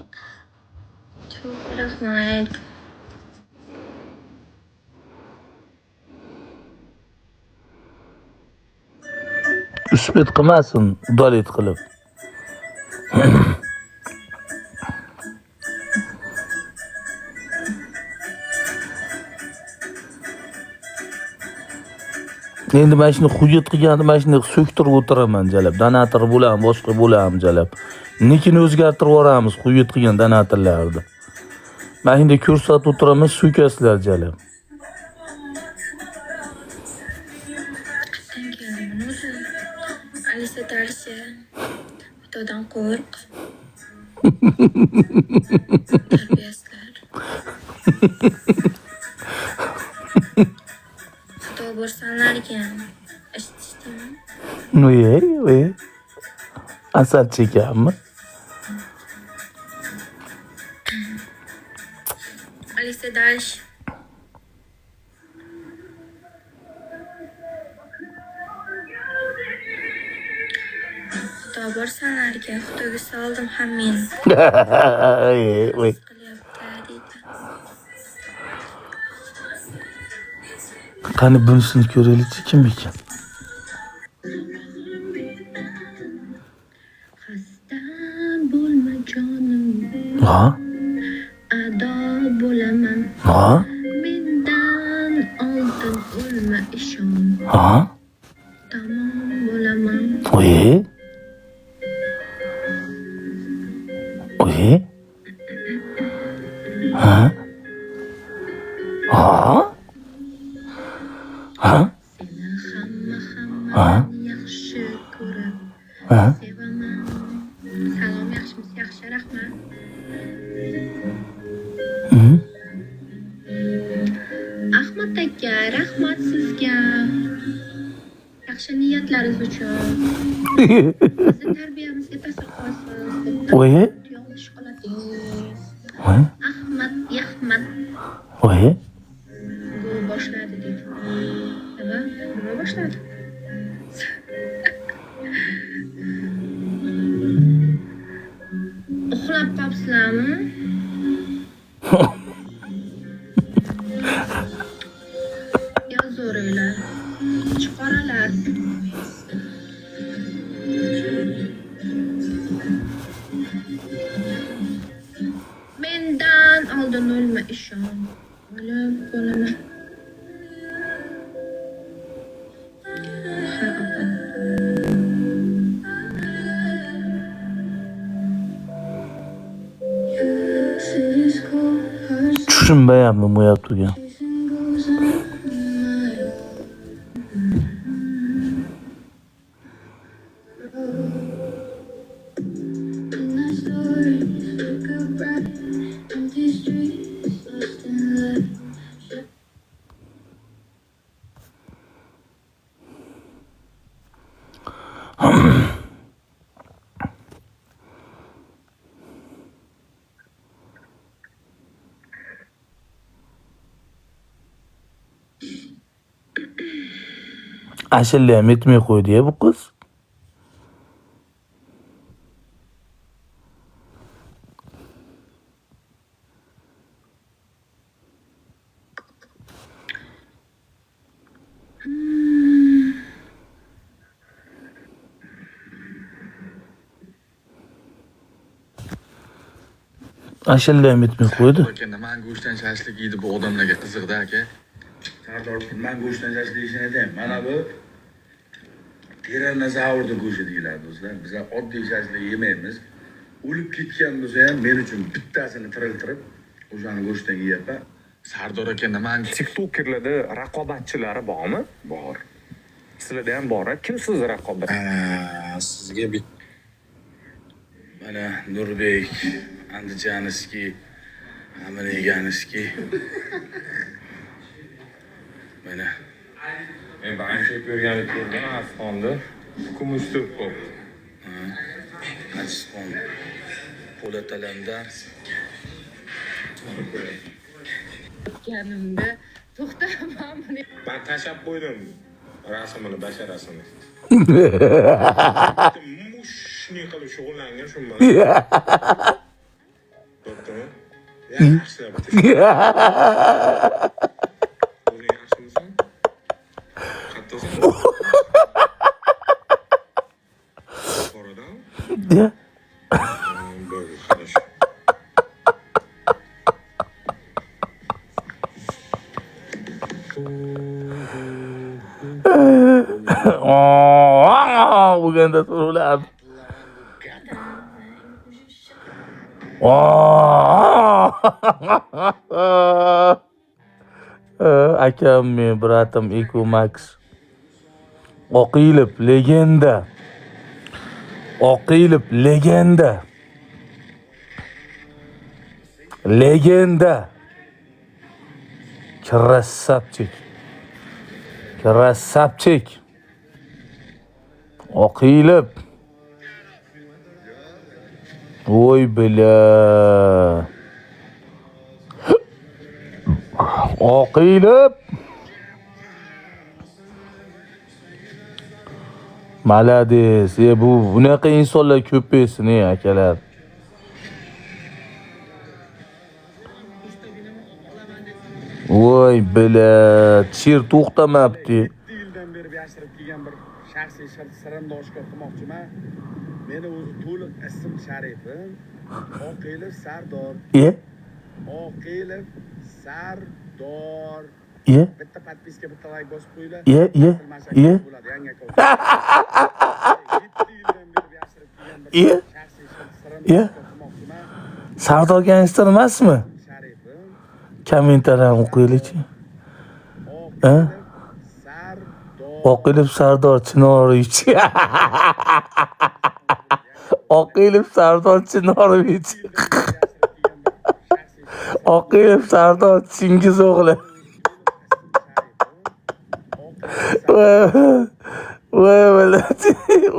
Rahmat. Uspet qilmasin, udalit qilib. Endi mana shuni hujjat qilganda mana shuni so'ktirib o'tiraman jalab. Donator bo'laman, boshqa bo'laman jalab. Nikini o'zgartirib yuboramiz hujjat qilgan donatorlarni. Mana shunday ko'rsatib o'tiraman, so'kasizlar jalab. Qayerdan keldim o'zi? Alisa darsi. Xudodan qo'rq. Tarbiyasizlar. Xudo borsanlarga eshitdingmi? Voy, voy. Asal chekanmi? Alisa дальше. Xudo borsanlarga, Xudoga soldim hammangni. Voy, voy. Qilyapti deydi. Qani bunisini ko'raylikchi, kim ekan? Xasta bo'lma jonim, Ha? ado bo'laman. Ha? Mendan oldin o'lma ishon, Ha? tamom bo'laman. Voy. Voy. Ha? Ha? Ha? Seni hamma Ha? hammadan yaxshi ko'rib Ha? sevaman. Salom, yaxshimisiz? Yaxshi, rahmat. Ahmad aka, rahmat sizga. Yaxshi niyatlaringiz uchun. Bizni tarbiyamizga ta'sir qilasiz deb Voy. yog'li shokolatingiz. Voy. Ahmad, Yahmad Voy. bu boshladi deydi. Nima? Nima boshladi? Uxlab qolibsizlarmi? Yozaveringlar. Chiqaralar. Mendan oldin o'lma ishon. O'lib qolaman. Ha, opa. Tushunmayapman bu turgan. Ashula ham aytmay qo'ydi-ya bu qiz. Ashula ham aytmay qo'ydi. Aka, nimani go'shtdan shashlik yeydi bu odamlarga qiziqda aka. Sardor, man go'shtdan shashlik yeyishini aytaymi? Mana bu tiranozavrni go'shti deyiladi do'stlar. Bizlar oddiy shashlik yemaymiz. O'lib ketgan bo'lsa ham men uchun bittasini tiriltirib, o'shani go'shtdan yeyapman. Sardor aka, nimani TikTokerlarda raqobatchilari bormi? Bor. Sizlarda ham bor. Kim sizni raqobat? Sizga mana Nurbek, Andijanskiy, Amriganskiy. Mana Men ancha ko'rgani keldim Afg'onda. Kumush to'p bo'ldi. Azizxon Po'lat Alamdar. O'tganimda to'xtaman. Men tashlab qo'ydim. Rasmini, basharasini. Mushni qilib shug'ullangan shu bilan. Bo'ptimi? Yaxshilab bitta. O'zing yaxshimisan? Qayerdasan? Buxorodan? Ya. Bo'ldi, хорошо. Bo'lganda so'rovlar. Akam men, bratim Eko Max. Oqilov legenda. Oqilov legenda. Legenda. Красавчик. Красавчик. Oqilov. Voy бля. Oqilov. Молодец. Bu bunaqa insonlar ko'paysin, ey akalar. Voy бля, cher to'xtamabdi. 7 yildan beri yashirib kelgan bir shaxsiy sirimni oshkor qilmoqchiman. Meni o'zi to'liq ism sharifim Oqilov Sardor. Oqilov Sardor. Bitta podpiska, bitta like bosib qo'yinglar. Bo'ladi, yangi akkaunt. 7 yildan beri yashirib kelgan bir shaxsiy sirimni oshkor qilmoqchiman. Sardor gangster emasmi? Kommentariyani o'qiylikchi. Oqilov Sardor Chinorovich. Oqilov Sardor Chinorovich. Oqilov Sardor Chingiz o'g'li. Voy блядь.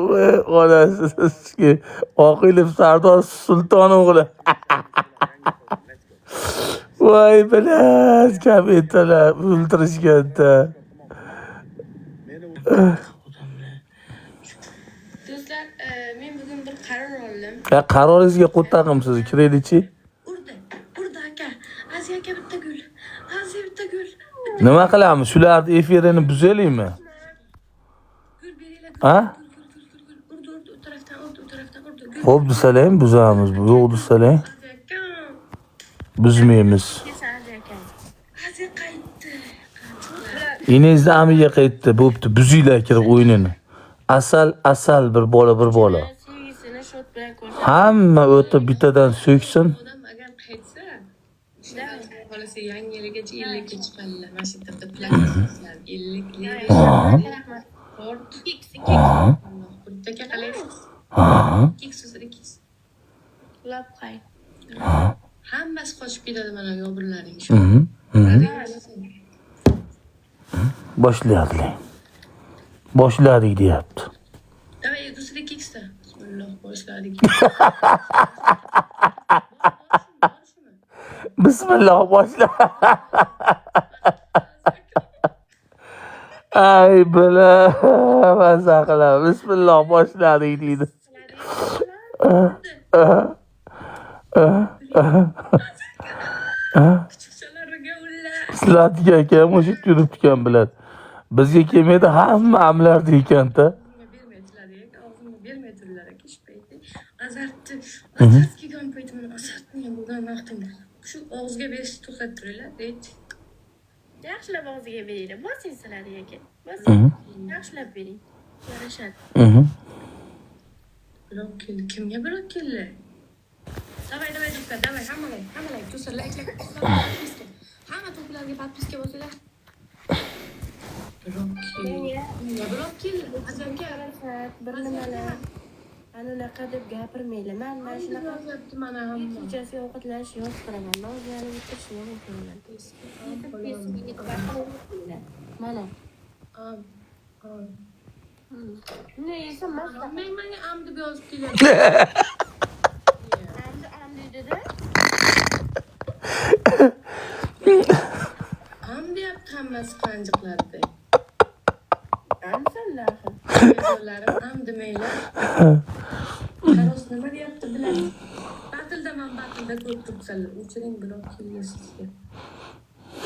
Voy onasi. Oqilov Sardor Sulton o'g'li. Voy блядь, kommentarlar o'ldirishganda. Do'stlar, men bugun bir qaror oldim. Ya qaroringizga qo'taqimsiz, kiraylikchi. Urdi, urdi aka. Aziya aka bitta gul. Aziya bitta gul. Nima qilamiz? Shularni efirini buzaylikmi? Gul beringlar. Ha? Gul, gul, gul. Urdi, urdi, u tarafdan urdi, u tarafdan urdi. Gul. Xo'p desalang buzamiz, bu yo'q desalang Aziya aka. buzmaymiz. Aziya qaytdi. Ingizni amiga qaytdi, bo'pti, buzinglar kirib o'yinini. Asal, asal bir bola, bir bola. Sevgisini shot bilan ko'rsatdi. Hamma o'tib bittadan so'ksin. Odam agar qaytsa, xolasi yangi yilgacha 50 ga chiqadilar. Mana shu yerda plakat 50 lira. Rahmat. To'rt. Bittaga qalaysiz? Ikki so'zida ikki. Lab qay. Hammasi qochib ketadi mana yobirlaring shu. Boshladik. Boshladik deyapti. Давай, do'stlar ikkita. Bismillah, boshladik. Bismillah boshla. Ay bila maza qilamiz. Bismillah boshladik deydi. Sizlarga aka o'sha yuribdi ekan biladi. Bizga kelmaydi, hamma amlardi ekanda. Og'zimga bermay turdilar aka shu paytda. Azartni, azart kelgan paytim mana azartni bo'lgan vaqtimda. Shu og'izga berishni to'xtatib turinglar, deydi. Yaxshilab og'ziga beringlar. Bosing sizlarga aka. Bosing. Yaxshilab bering. Yarashadi. Birov keldi. Kimga birov keldi? Давай, давай, do'stlar, давай, hammalar, hammalar, do'stlar, layklar, podpiska. Hamma to'plarga podpiska bosinglar. Birov keldi. Kimga birov keldi? Azamga Bir nimalar. Ana unaqa deb gapirmanglar. Man mana shunaqa yozyapti mana hamma. Kechasi ovqatlanish yo'q qilaman. O'zlarim o'tirishni mumkin. Mana. Am. Am. Buni yesam mazza. Men menga am deb yozib kelyapti. Am am dedi-da. Am deyapti hammasi qanjiqlarda. Qanaqamisanlar? Am demanglar. Qaros nima deyapti biladi. Batilda man batilda ko'rib turibsanlar. O'chiring blok kelgan sizga.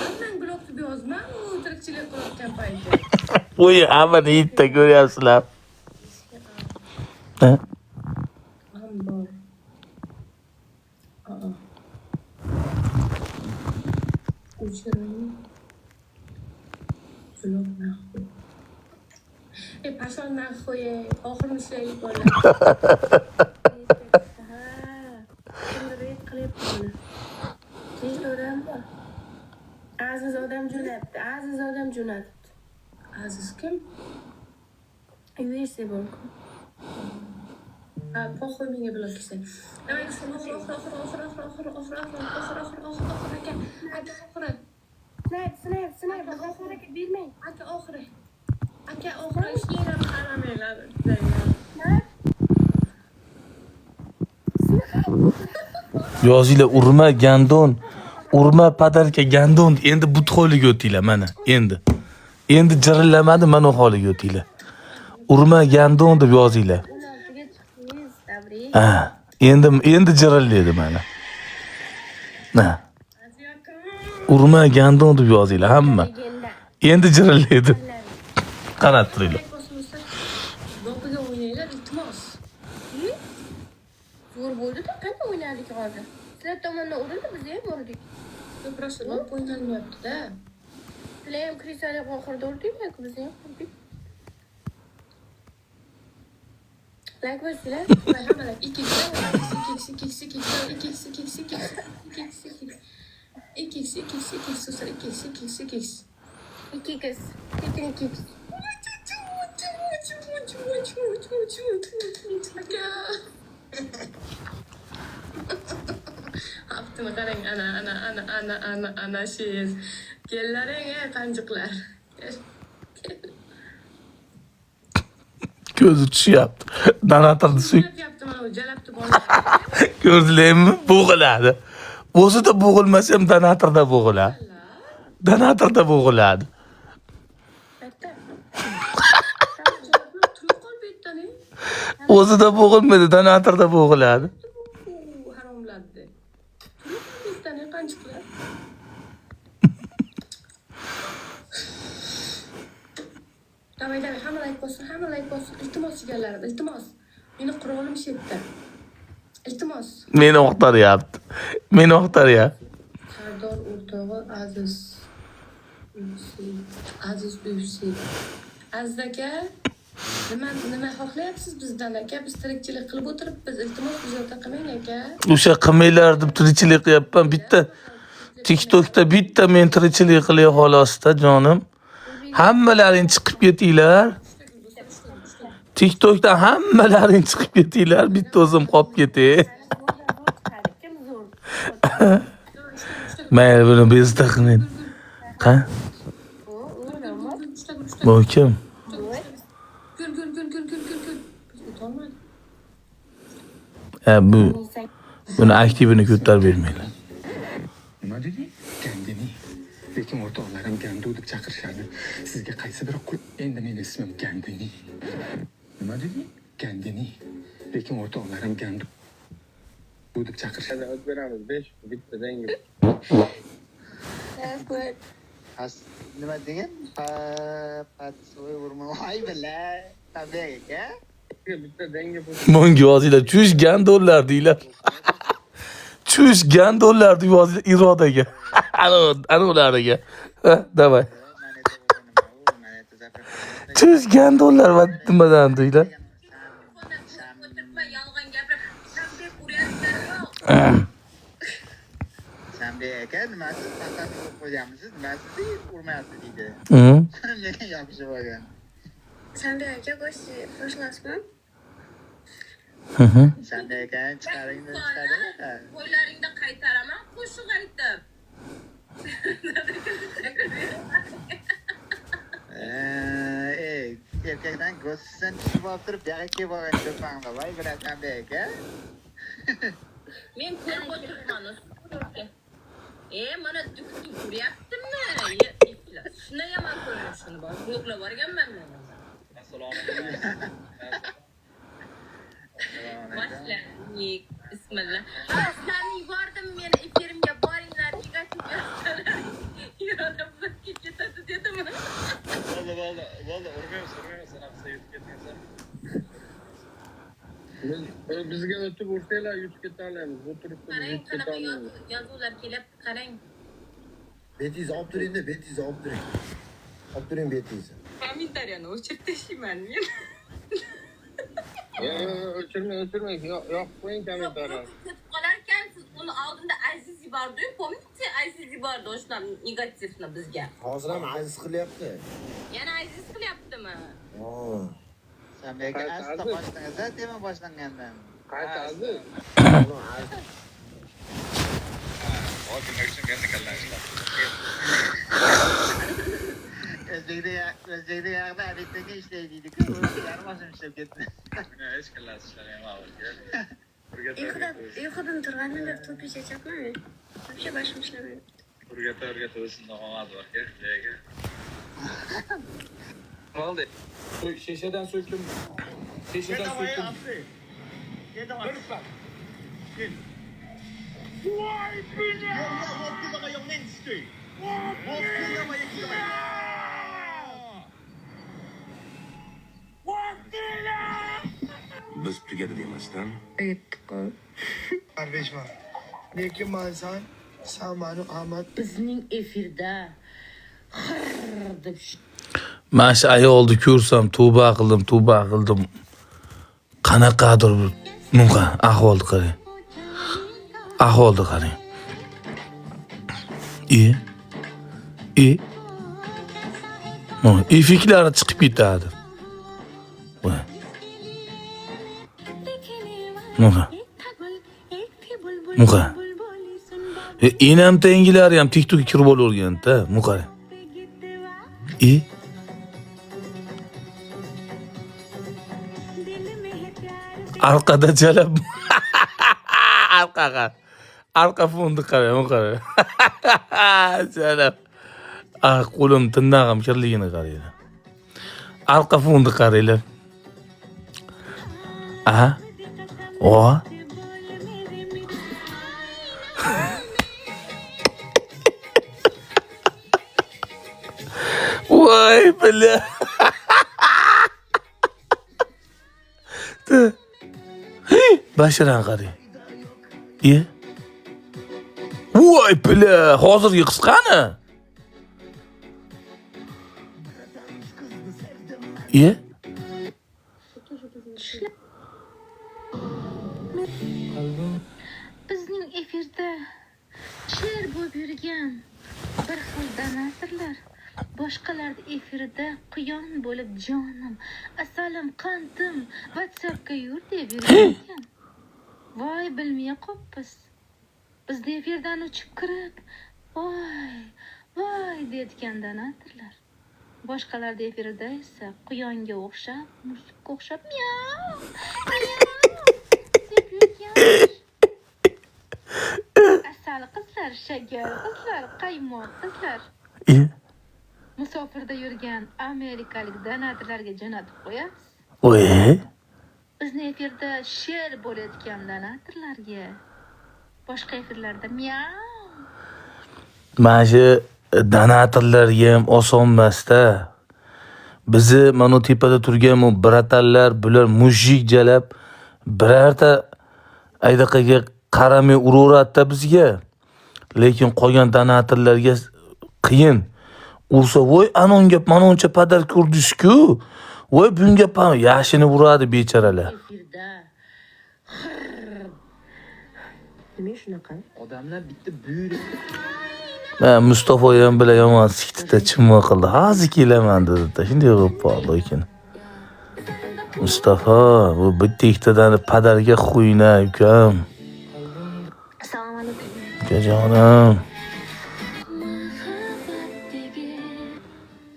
Hammang blok deb yozma, u tirikchilik qilayotgan payti. Voy, hammani yettita ko'ryapsizlar. Ha? Am bor. Aa. O'chiring. Blok nahvoy. E, pashon nahvoy, oxirini ishlaylik bola. Ha. Kimdir reyt qilyapti buni. Nechta odam bor? Aziz odam jo'natdi. Aziz odam jo'natibdi. Aziz kim? UFC bor-ku. Ha, poxoy menga blok kelsa. Давай, oxiri, oxiri, oxiri, oxiri, oxiri, oxiri, oxiri, oxiri, oxiri, oxiri, oxiri, aka, aka, oxiri. Snayp, snayp, snayp, oxiri aka, bermang. Aka, oxiri. Aka, oxiri ishlaylar, qaramanglar. Yozinglar urma gandon, urma padarka gandon. Endi but holiga o'tinglar mana endi. Endi jirillamadi mana u holiga o'tinglar. Urma gandon deb yozinglar. 16ga chiqdingiz, tabrik. Ha, endi jirillaydi mana. Ha. Urma gandon deb yozinglar hamma. Endi jirillaydi. Qarab turinglar. Dopiga o'ynanglar, iltimos. Zo'r bo'ldi-da, qanday o'ynadik hozir? Sizlar tomondan urildi, biz ham urdik. Просто lop o'ynalmayapti-da. Sizlar ham krisali oxirida urdinglar-ku, biz ham urdik. Like bosinglar. Hammalar 2 2 2 2 2 2 2 2 2 2 2 2 2 2 2 2 2 2 2 2 qiz. Ketin 2 qiz. Haftini qarang, ana ana ana ana ana ana shiz. Kellaring ey qanjiqlar. Ko'zi tushyapti. Donatorni suy. Yapti mana u jalabdi bola. Ko'rdinglarmi? Bo'g'iladi. O'zida bo'g'ilmasa ham donatorda bo'g'iladi. Donatorda bo'g'iladi. Turib qol bu yerdan. O'zida bo'g'ilmaydi, donatorda bo'g'iladi. Haromlardi. Turib qol bu yerdan qanjiqlar. Давай, давай, hamma like bossin, hamma like bossin. Iltimos jigarlarim, iltimos. Meni qurolim shu yerda. Iltimos. Meni o'qtaryapti. Meni o'qtaryapti. Sardor o'rtog'i Aziz UFC. Aziz UFC. Aziz aka, nima xohlayapsiz bizdan aka? Biz tirikchilik qilib o'tiribmiz. Iltimos bezovta qilmang aka. O'sha qilmanglar deb tirikchilik qilyapman. Bitta TikTokda bitta men tirikchilik qilay xolosda jonim. Hammalaring chiqib ketinglar. TikTokdan hammalaring chiqib ketinglar, bitta o'zim qolib ketay. Kim zo'r? Mayli buni bezda qilmaydi. Qa? Bu kim? Gul gul gul gul gul gul gul. Biz o'tolmadik. Ha, bu buni aktivini ko'tarib bermanglar. Nima deding? Gandini. Lekin o'rtoqlarim Gandu deb chaqirishadi. Sizga qaysi biri qul? Endi meni ismim Gandini. Nima deding? Gandini. Lekin o'rtoqlarim Gandu deb chaqirishadi. O'z beramiz 5 bitta dangi. As nima degan? Patsoy urma. Voy billa. Tabiiy aka. Bitta dangi. Bunga yozinglar, chush gandonlar deylar. Chush gandonlar deb yozinglar irodaga. Ana ularga. Давай. Chush gandonlar va nimadan deylar. Sambek aka, nimasi paxtasini qo'yib qo'yganmisiz? Nimasi urmayapsiz deydi. Menga yopishib olgan. Sambek aka, go'sht qo'shilasizmi? Sambek aka, chiqaring deb chiqadimi? Qo'llaringda qaytaraman, qo'shiq aytib. Ey, erkakdan go'shtdan tushib olib turib, buyoqqa kelib olgan ko'pangda. Voy bilan Sambek aka. Men ko'rib o'tiribman. Mana dukni ko'ryaptimi? Shuni ham ko'rdim, shuni bor. Bloklab yuborganman men. Assalomu alaykum. Boshlandik. Bismillah. Sizlarni yubordim meni efirimga boringlar, negativ yozsalar. Yo'lda bizga ketadi dedimi? Bo'ldi, bo'ldi. Bo'ldi, urmaymiz, urmaymiz. Anaqa yutib ketgansan. Bizga o'tib ursanglar yutib keta olamiz. Bu turibdi biz Qarang, yutib keta qanaqa olmaymiz. yozuvlar kelyapti, qarang. Betingizni olib turing-da, betingizni olib turing. Olib turing betingizni. Kommentariyani o'chirib tashlayman men. Yo'q, yo'q, o'chirmang, o'chirmang. Yoqib qo'ying kommentariyani. Ketib qolar ekansiz. Uni oldinda Aziz yubordi-yu, помните, Aziz yubordi o'sha negativni bizga. Hozir ham Aziz qilyapti. Yana Aziz qilyaptimi? Ha. Sen belki asta boshlangan, tema boshlangandan. Qaysi Aziz? O'zbekda yoqda obedga ishlaydi deydi-ku, yarim oshim ishlab ketdi. Hech kallasi ishlamayman. Uyqudan turgandan beri to'pi chechyapman. Вообще boshim ishlamayapti. O'rgata o'rgata o'zimda omad bor aka. Bo'ldi. Shishadan so'kdim. Shishadan so'kdim. Biz tugadi demasdan Lekin man san mani Ahmad Bizning efirda xir deb Mana shu ayolni ko'rsam tavba qildim, tavba qildim. Qanaqadir bir bunaqa ahvolni qarang. Ahvolni qarang. E E Mana effektlari chiqib ketadi. Voy. Bunaqa. Bunaqa. Enam tengilari ham TikTokka kirib olavergan-da, buni qarang. E Arkada jalab. Arqaga. Arqa fonni qarang, buni qarang. Jalab. Ah, qo'lim tirnog'im kirligini qaranglar. Arqa fonni qaranglar. Aha. O. Voy, бля. Basharani qarang. E? Voy, бля, hozirgi qisqani. E? Bizning efirda sher bo'lib yurgan bir xil donatorlar boshqalarni efirida quyon bo'lib jonim, asalim, qandim, WhatsAppga yur deb yurgan ekan. Voy, bilmay qopmiz. Bizni efirdan uchib kirib, voy, voy deyotgan donatorlar. Boshqalarni efirida esa quyonga o'xshab, mushukka o'xshab miau, miau deb yurgan. Asal qizlar, shakar qizlar, qaymoq qizlar. Musofirda yurgan amerikalik donatorlarga jo'natib qo'yamiz. Oy. Bizni efirda sher bo'layotgan donatorlarga boshqa efirlarda miau. Mana shu donatorlarga ham oson emas-da. Bizni mana tepada turgan bu bratanlar, bular mujik jalab birorta aydaqaga qaramay uraveradi-da bizga. Lekin qolgan donatorlarga qiyin. Ursa, voy anonga manoncha padar ko'rdingiz-ku. Voy bunga yashini uradi bechoralar. Efirda nima shunaqa? Odamlar bitta buyruq. Ha, Mustafa ham bilan yomon sikdida chimma qildi. Hozir kelaman dedi-da. Shunday qilib qoldi lekin. Mustafa, bu bitta ikkitadan padarga xuyna ukam. Assalomu alaykum. Ukajonim.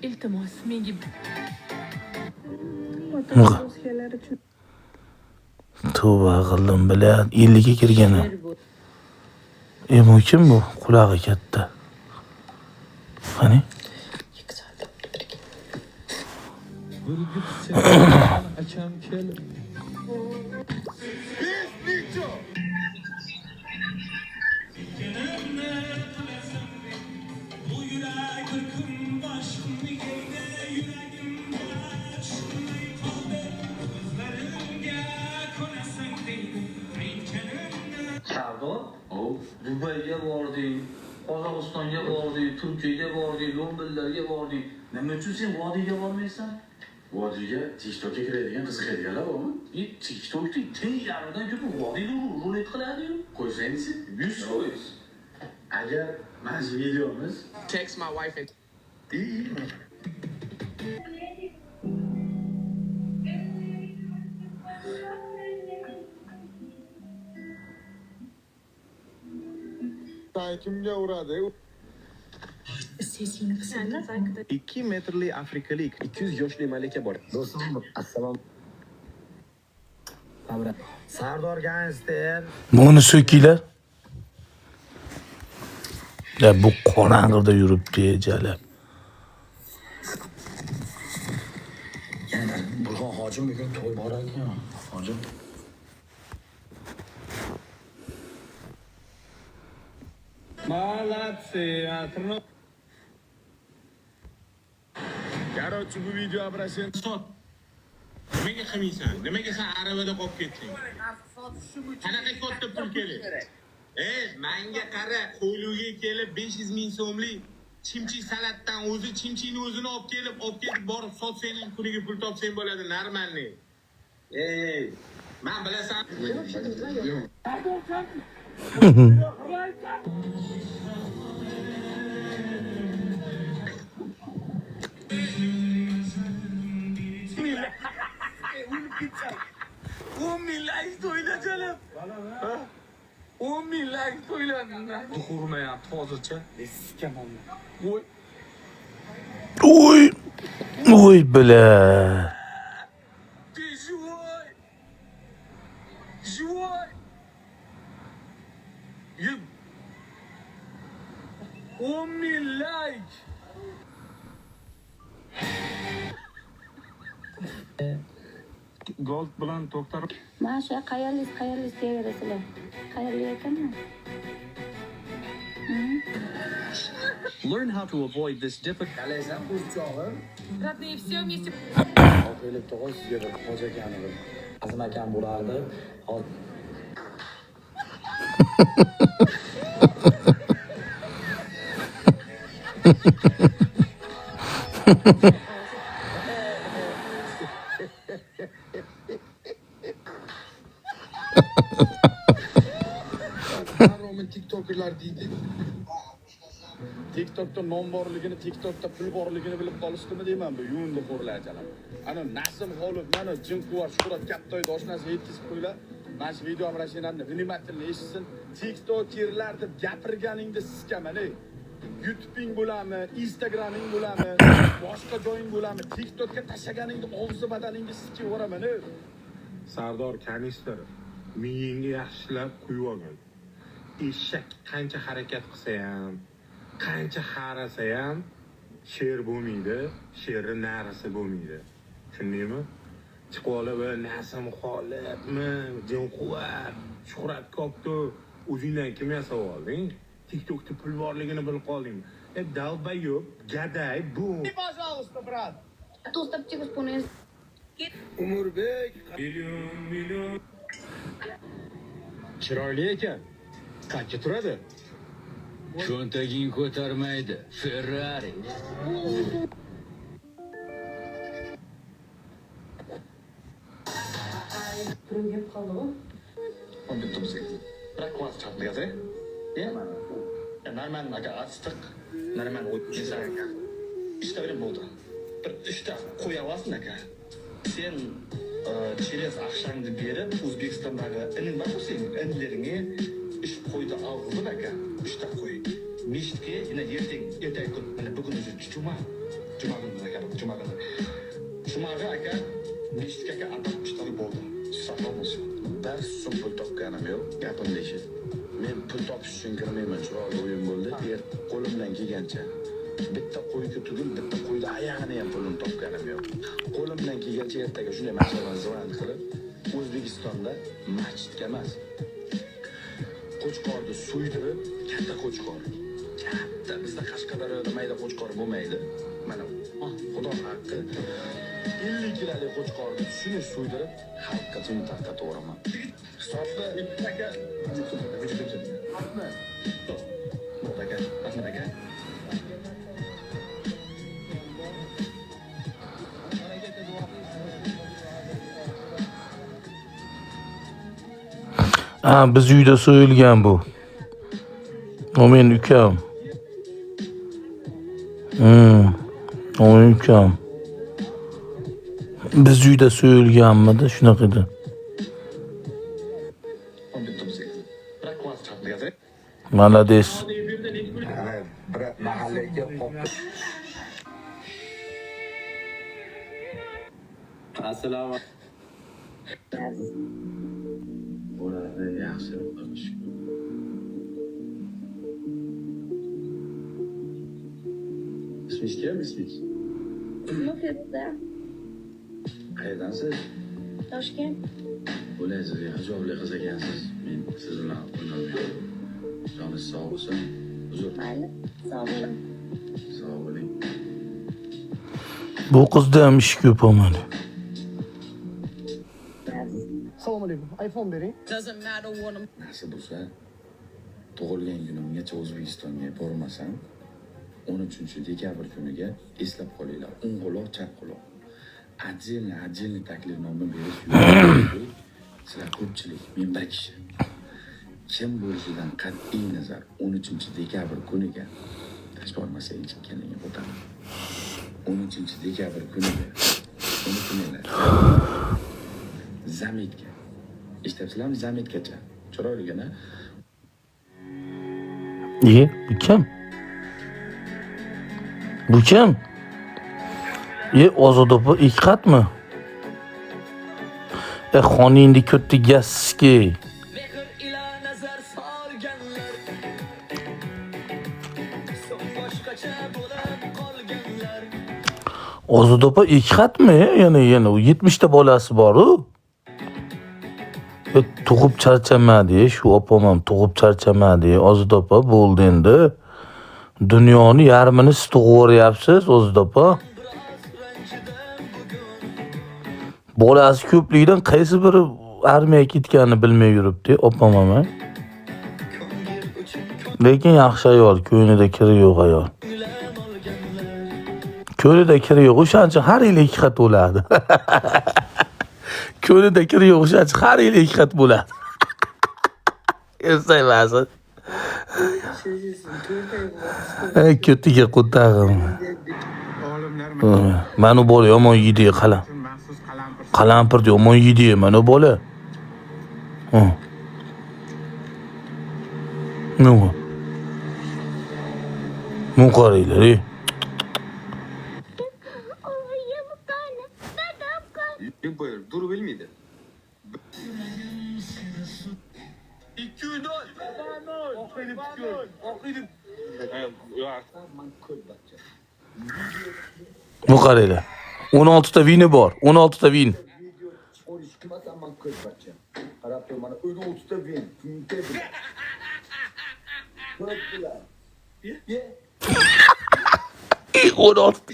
Iltimos, menga Tavba qildim bilan 50 ga kirgani. Bu kim bu? Qulog'i katta. Qani? Akam keldi. Sardor, Dubayga bording, Qozog'istonga bording, Turkiyaga bording, Londonlarga bording. Nima uchun sen vodiyga bormaysan? Vodiyga TikTokka kiradigan qiziqadiganlar bormi? TikTokda teng yarmidan ko'pi vodiyda rulet qiladi-yu. Qo'ysangchi, 100%. Agar mana shu videomiz Text my wife and Kimga uradi? 2 metrli afrikalik 200 yoshli malika bor. Do'stim, assalom. Sardor gangster. Buni so'kinglar. Ya bu qorong'ida yuribdi jalab. Yana Burxon hojim bugun to'y bor ekan. Hojim. Молодцы, Короче, bu video обращение Sot. Nimaga qilmaysan? Nimaga sen aravada qolib ketding? Qanaqa katta pul kerak? Menga qara, qo'yluga kelib 500 ming so'mlik chimchi salatdan o'zi chimchini o'zini olib kelib, olib ketib borib sotsang ham kuniga pul topsang bo'ladi, normalniy. Men bilasan. Oy. Oy бля. Ты живой! Живой! 10 ming like! Gold bilan to'xtar. Mana shu qayerlik qayerlik deyaverasizlar. Qayerlik ekanmi? Learn how to avoid this difficult Родные, все вместе. Sizga bir hoji akani bir Azim akam bo'lardi. Roman TikTokerlar deydi. TikTokda nom borligini, TikTokda pul borligini bilib qolishdimi deyman bu yundi xo'rlar jalab. Ana Nasim Xolov, mana Jinquvar Shuhrat Kattayda oshnasi yetkazib qo'ylar. Mana shu video обращениямni внимательно eshitsin. TikTokerlar deb gapirganingda siskaman, ey. YouTube'ing bo'lami, Instagram'ing bo'lami, boshqa joying bo'lami, TikTokka tashlaganingda og'zi badaningga sikib yuboraman, ey. Sardor kanistr miyingga yaxshilab quyib olgin. Eshak qancha harakat qilsa ham, qancha harasa ham sher bo'lmaydi, sherni narisi bo'lmaydi. Tushundingmi? Chiqib olib, Nasim Xolibmi, Jinquvar, Shuhrat Koptu, o'zingdan kim yasab olding? TikTokda pul borligini bilib qolding. Dalbayob, gaday bu. Пожалуйста, брат. Umurbek Million. Chiroyli ekan. Qancha turadi? Cho'ntaging ko'tarmaydi. Ferrari. Birovga qoldi u. 11.98. Бірақ класс чыгып дегенсе, э? Нормально aka, астық. Нормально өткен aka. Uchta берем болды. Бір uchta qo'ya olасың aka. Сен через ақшаңды беріп, Өзбекстандағы інің бар ғой сенің, інілеріңе үш қойды алғызып aka, uchta qo'y. Мешітке, мына ертең, ертең күн, міне бүгін өзі жұма. Жұма күні aka, жұма күні. Жұмаға aka, мешітке aka апарып uchta qo'y болды. Сатып болсын. Bir so'm pul topganim yo'q, gapimni eshit. Men pul topish uchun kirmayman, chiroyli o'yin bo'ldi. Qo'limdan kelgancha. Bitta qo'yni tugul, bitta qo'yni oyog'ini ham pulini topganim yo'q. Qo'limdan kelgancha ertaga shunday mashinadan zvon qilib, O'zbekistonda masjidga emas, qo'chqorni so'ydirib, katta qo'chqor. Katta, bizda Qashqadaryoda mayda qo'chqor bo'lmaydi. Mana Xudo haqqi 50 kilolik qo'chqorni shuni so'ydirib, xalqqa tun tarqataveraman. Hisobni aka, aka, Ahmad aka. Ha, biz uyda so'yilgan bu. O mening ukam. O mening ukam. Biz uyda so'yilganmidi? Shunaqa edi. Молодец. Assalomu Bo'ladi, yaxshi. Ismingiz kim, ismingiz? Feruza. Qayerdansiz? Toshkent. O'laysiz, hijobli qiz ekansiz. Men siz bilan o'ynolmayman. Joningiz sog' bo'lsin. Uzr. Mayli, sog' bo'ling. Sog' bo'ling. Bu qizda ham ish ko'p mana. Assalomu alaykum. iPhone bering. Nasib bo'lsa, tug'ilgan kunimgacha O'zbekistonga bormasam, 13 dekabr kuniga eslab qolinglar. O'ng quloq, chap quloq. Отдельно, отдельно taklifnoma berish yo'q. Sizlar ko'pchilik, men bir kishi. Kim bo'lishidan qat'iy nazar 13 dekabr kuniga tashkil olmasa echikkanligini o'taman. 13 dekabr kuniga unutmanglar. Заметка. Eshityapsizlarmi? Заметка cha. Chiroyligina. E, bu kim? Bu kim? E, Ozoda opa ikki qatmi? E, xoningni ko'tiga ski. Mehr ila nazar solganlar, so'ng boshqacha bo'lib qolganlar. Ozoda opa ikki qatmi? Yana u 70 ta bolasi bor-u. E, tug'ib charchamadi, shu opam ham tug'ib charchamadi. Ozoda opa bo'ldi endi. Dunyoni yarmini siz tug'ib yuboryapsiz, Ozoda opa. Bolasi ko'pligidan qaysi biri armiyaga ketganini bilmay yuribdi, opam ham. A. Lekin yaxshi ayol, ko'nglida kiri yo'q ayol. Ko'nglida kiri yo'q, o'shaning uchun har yili ikki qat bo'ladi. Ko'nglida kiri yo'q, o'shaning uchun har yili ikki qat bo'ladi. Eslaymasin. Ey, ko'tiga qo'tag'im. Mana bu bola yomon yeydi, qalam. Qalampirni yomon yeydi, mana bu bola. Ha. Nima? Bu qaranglar, ey. Dur bilmaydi. 2-0. Oqilib. Bu qaranglar. 16 ta vini bor. 16 ta vin. Qarab tur, mana 16 ta vin, kunta bilan. Ko'p bilan. Ye. 16.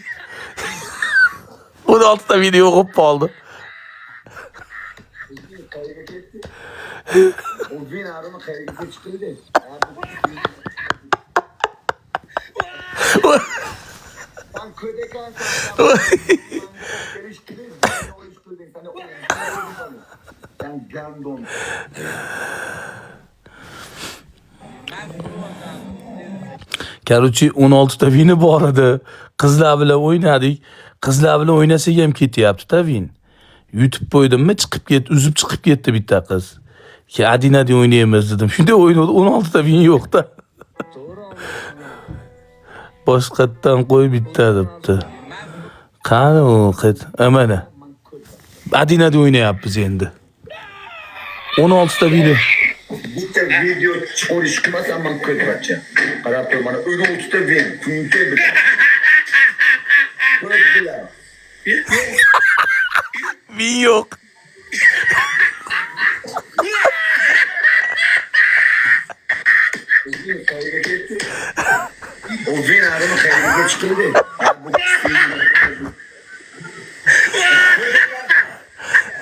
16 ta vini yo'qib qoldi. Qayerga ketdi? O vin arimi qayerga chiqdi? Sen ko'p ekansan. Kelish qilib, olish qilding, seni Sen gandon. Короче, 16 ta vini bor edi. Qizlar bilan o'ynadik. Qizlar bilan o'ynasak ham ketyapti-da vin. Yutib qo'ydimmi, chiqib ketdi, uzib chiqib ketdi bitta qiz. Keyin один один o'ynaymiz dedim. Shunday o'ynadi, 16 ta vin yo'q-da. Boshqatdan qo'y bitta debdi. Qani u qit? Mana. Один один o'ynayapmiz endi. 16 ta vini. Bitta video chiqarish qilmasam man ko'rbacha. Qarab tur, mana 16 ta vin, kunta bilan. Ko'p bilan. Vin yo'q. O venarimi qayerga chiqildi?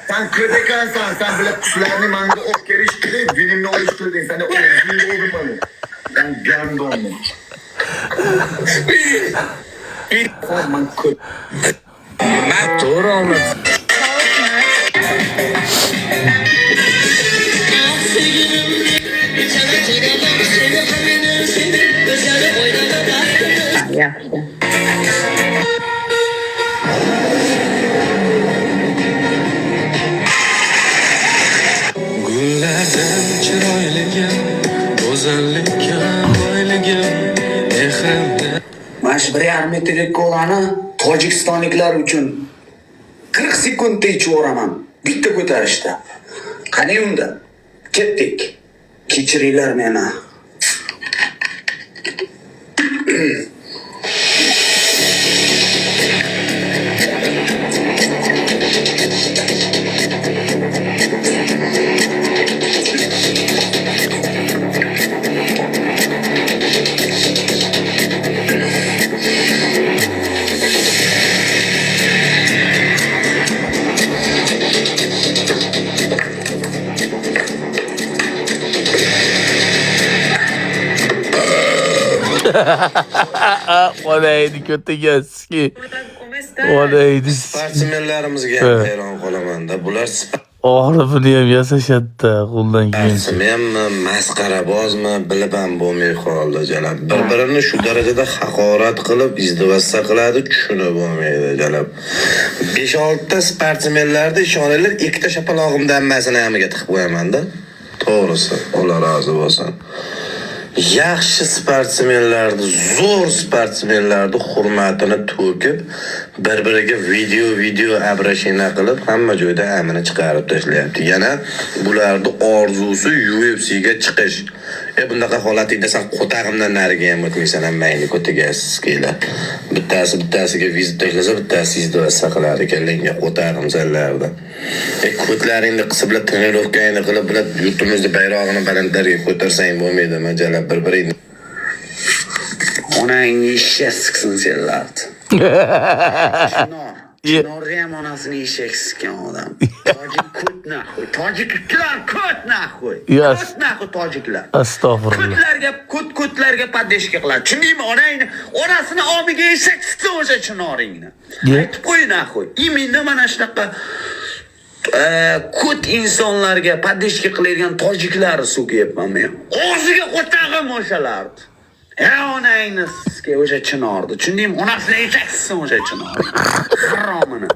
Sen ko'p ekansan, sen bilan qushlarni manga olib kelish qilib, vinimni olish qilding. Seni o'zingga o'rmani. Sen gandonni. Sen man ko'p. To'g'ri olmadi. Yaxshi. Gullardan chiroyligim, go'zallikka boyligim, mehrimni Mana shu 1,5 litrlik kolani tojikistonliklar uchun 40 sekundda ichib yuboraman. Bitta ko'tarishda. Qani unda? Ketdik. Kechiringlar meni. Onaydi ko'tiga ski. Onaydi. Sportsmenlarimizga ham hayron qolaman-da. Bular Oxiri buni ham yasashadi-da qo'ldan kelgancha. sportsmenmi, masxarabozmi, bilib ham bo'lmay qoldi jalab. Bir-birini shu darajada haqorat qilib, izdivassa qiladi, tushunib bo'lmaydi jalab. 5-6 ta sportsmenlarni ishoninglar, ikkita shapalog'imni hammasini hamiga tiqib qo'yaman-da. To'g'risi, Alloh rozi bo'lsin. Yaxshi sportsmenlarni, zo'r sportsmenlarni hurmatini to'kib, bir-biriga video обращение qilib, hamma joyda amini chiqarib tashlayapti. Yana bularni orzusi UFCga chiqish. Bunaqa holatda sen qo'tag'imdan nariga ham o'tmaysan, hammangni ko'tiga sizlar. Bittasi bittasiga vizit tashlasa, bittasi izdivassa qilar ekan, lenga qo'tag'im sanlarda. Ko'tlaringni qisib, trenirovkangni qilib, bular yurtimizni bayrog'ini balandlarga ko'tarsang bo'lmaydimi, jalab bir-biringni. Onangni eshak siksin senlarni. Chinor. Chinorni ham onasini eshak sikkan odam. Tojik ko't naxuy. Tojiklar ko't naxuy. Yes. Ko't naxuy tojiklar. Astag'firullah. Ko'tlarga ko'tlarga podeshka qiladi. Tushundingmi? Onangni onasini omiga eshak siksin o'sha chinoringni. Aytib qo'y naxuy. Именно mana shunaqa ko't insonlarga podeshka qiladigan tojiklarni so'kyapman men. Og'ziga qo'tag'im o'shalarni. Onangni sizga o'sha chinorni. Tushundingmi? Onasini eshak siksin o'sha chinorni. Haromini.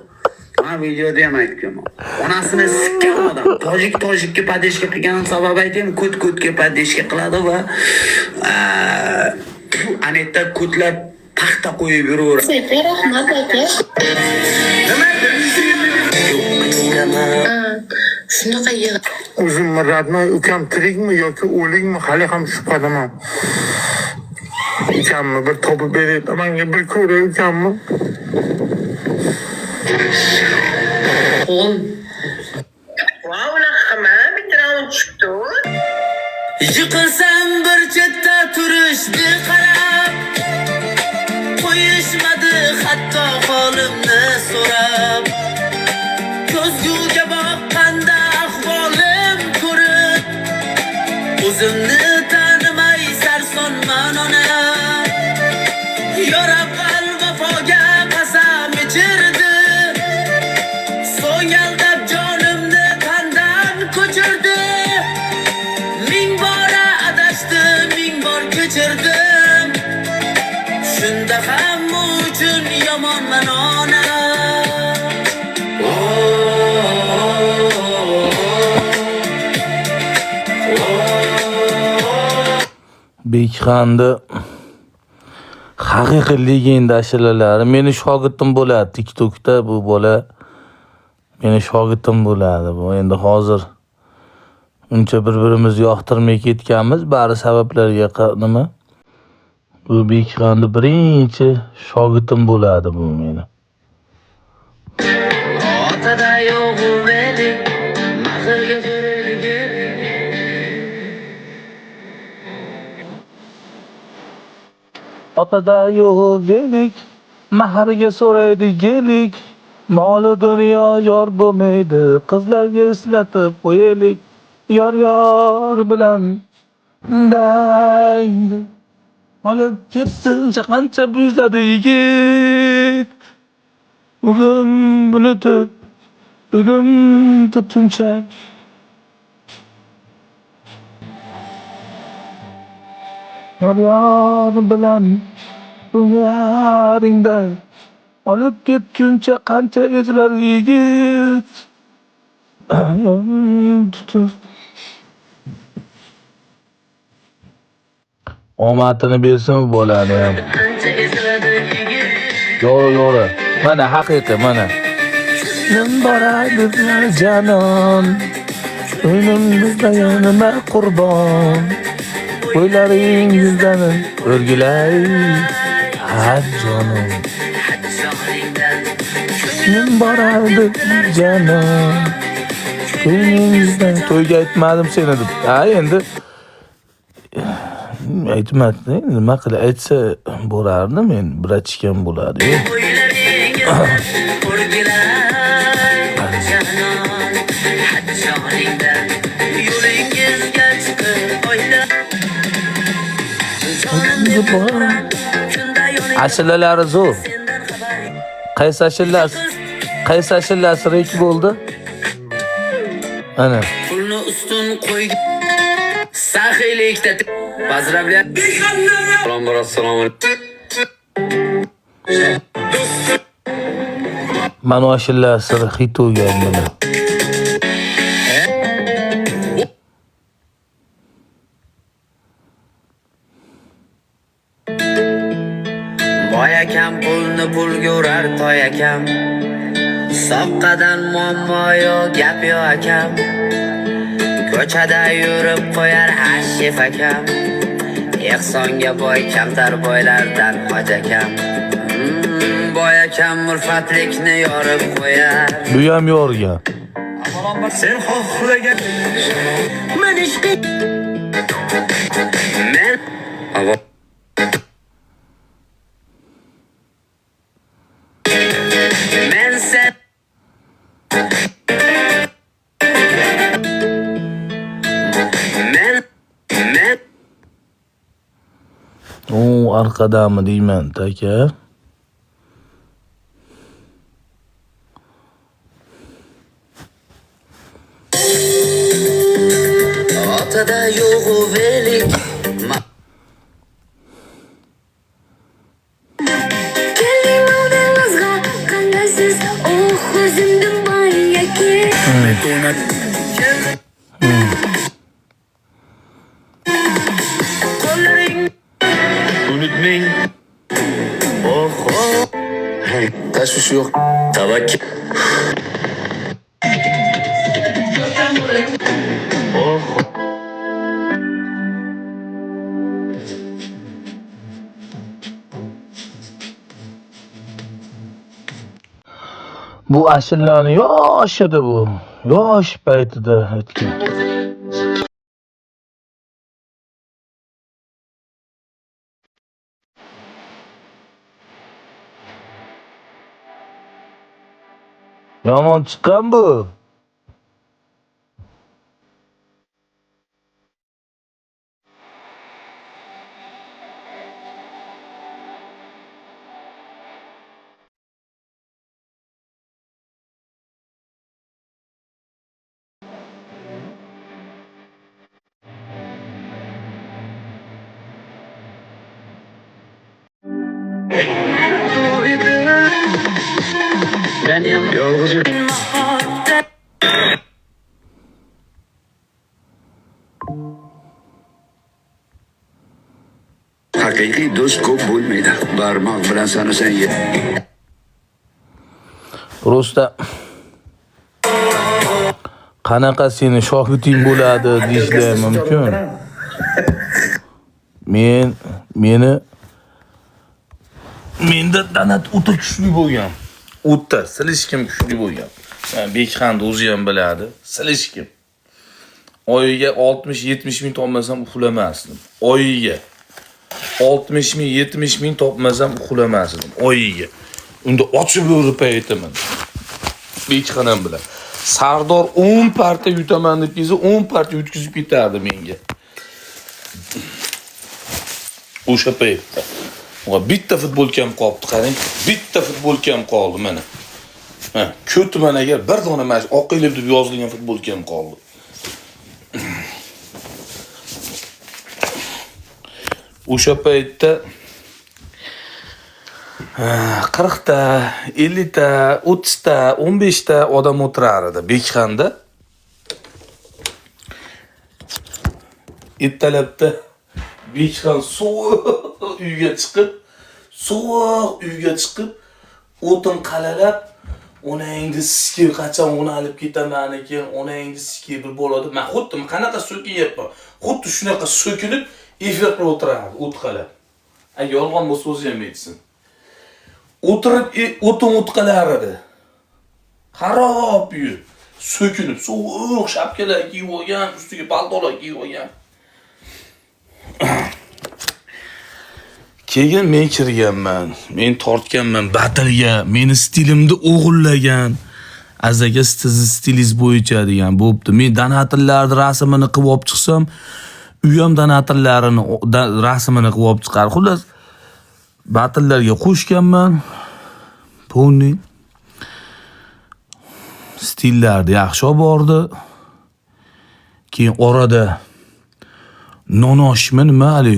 Men videoda ham aytganman. Onasini sikkan odam. Tojik tojikka podeshka qilgan sabab aytaymi? Ko't ko'tga podeshka qiladi va ana yerda ko'tlar paxta qo'yib yuraveradi. Rahmat aka. Shunaqa yig'ib O'zimni родной ukam tirikmi yoki o'likmi hali ham shubhadaman. Ukamni bir topib beringlar menga, bir ko'ray ukamni. Va unaqa qilma, bitta raund tushibdi. Yiqilsam bir chetda turishdi qarab, qo'yishmadi hatto holimni so'rab. Ko'zguga boqqanda ahvolim ko'rib, o'zimni tanimay sarsonman ona. Yor avval vafoga qasam ichirdi, so'ng aldab jonimni qandan ko'chirdi. Ming bora adashdim, ming bor kechirdim, shunda ham uchun yomonman ona. Bekxonni haqiqiy legenda ashulalari. Meni shogirdim bo'ladi TikTokda bu bola. Meni shogirdim bo'ladi bu. Endi hozir uncha bir-birimizni yoqtirmay ketganmiz, bari sabablarga nima? Bu Bekxonni birinchi shogirdim bo'ladi bu meni. Otada yo'q velik, mahrga Otada yo'q velik, mahrga so'raydi gelik. Moli dunyo yor bo'lmaydi, qizlarga eslatib qo'yaylik. Yor yor bilan dang. Olib ketsincha qancha buzadi yigit. Bugun buluti, bugun tutuncha. Yor yor bilan yaringda olib ketguncha qancha ezlar yigit. Omadini bersin bu bolani ham. Yo'q, yo'q. Mana haqiqiy, mana. Nim boradi janon. O'yinimizda nima qurbon. O'ylaringizdan o'rgilay. Ha jonim. Nim boradi janon. O'yiningizdan to'yga aytmadim seni deb. Ha endi aytmadi, nima qilay, aytsa bo'lardi, men brachkam bo'ladi. Ashulalari zo'r. Qaysi ashulasi? Qaysi ashulasi rek bo'ldi? Ana. Pulni ustun qo'ygan saxiylikda поздравляю. Assalomu alaykum. Mana ashulasi hit bo'lgan buni. Boy akam pulni pulga urar toy akam. Soqqadan muammo yo'q, gap yo'q akam. Ko'chada yurib qo'yar hashif akam. Ehsonga boy kamtar boylardan hoji akam. Boy akam murfatlikni yorib qo'yar. Bu ham yorgan. Sen xohlagan men ishqi men men sen men men O arkadami deyman taka. Otada yo'q velik. Unutmang. Oho. Tashvish yo'q. Tavakkal. Oho. Bu ashulani yosh edi bu. Yosh paytida aytgan. Yomon chiqqan bu. Haqiqiy do'st ko'p bo'lmaydi. Barmoq bilan sanasang yet. Просто qanaqa seni shogirding bo'ladi deyishlari mumkin. Meni Menda donat o'ta kuchli bo'lgan. O'ta silishkim kuchli bo'lgan. Bekxanni o'zi ham biladi. Silishkim. Oyiga 60-70 ming topmasam uxlamasdim. Oyiga 60 ming, 70 ming topmasam uxlamasdim. Oyiga. Unda ochib o'rib aytaman. Bekxan ham biladi. Sardor 10 parta yutaman deb kelsa 10 parta yutkizib ketardi menga. O'sha paytda. Bitta futbolkam qolibdi, qarang. Bitta futbolkam qoldi mana. Ha, ko'tman agar bir dona mana shu Oqilov deb yozilgan futbolkam qoldi. O'sha paytda 40 ta, 50 ta, 30 ta, 15 ta odam o'tirar edi Bekxanda. Ertalabda Bekxan sovuq uyga chiqib, o'tin qalalab, onangni sikib qachon uni olib ketaman ekan, onangni sikib bir bo'ladi. Men xuddi qanaqa so'kinyapman, xuddi shunaqa so'kinib efir qilib o'tirardi, o't qalab. Agar yolg'on bo'lsa o'zi ham aytsin. O'tirib o'tin o'tqalar edi. Xarob uy, so'kinib, sovuq shapkalar kiyib olgan, ustiga paltolar kiyib olgan. Keyin men kirganman, men tortganman batilga, meni stilimni o'g'irlagan. Azaga sizni stilingiz bo'yicha degan bo'pti. Men donatorlarning rasmini qilib olib chiqsam, u ham donatorlarini rasmini qilib olib chiqar. Xullas, batillarga qo'shganman. Poni stillarni yaxshi olib bordi. Keyin orada nonoshmi nima hali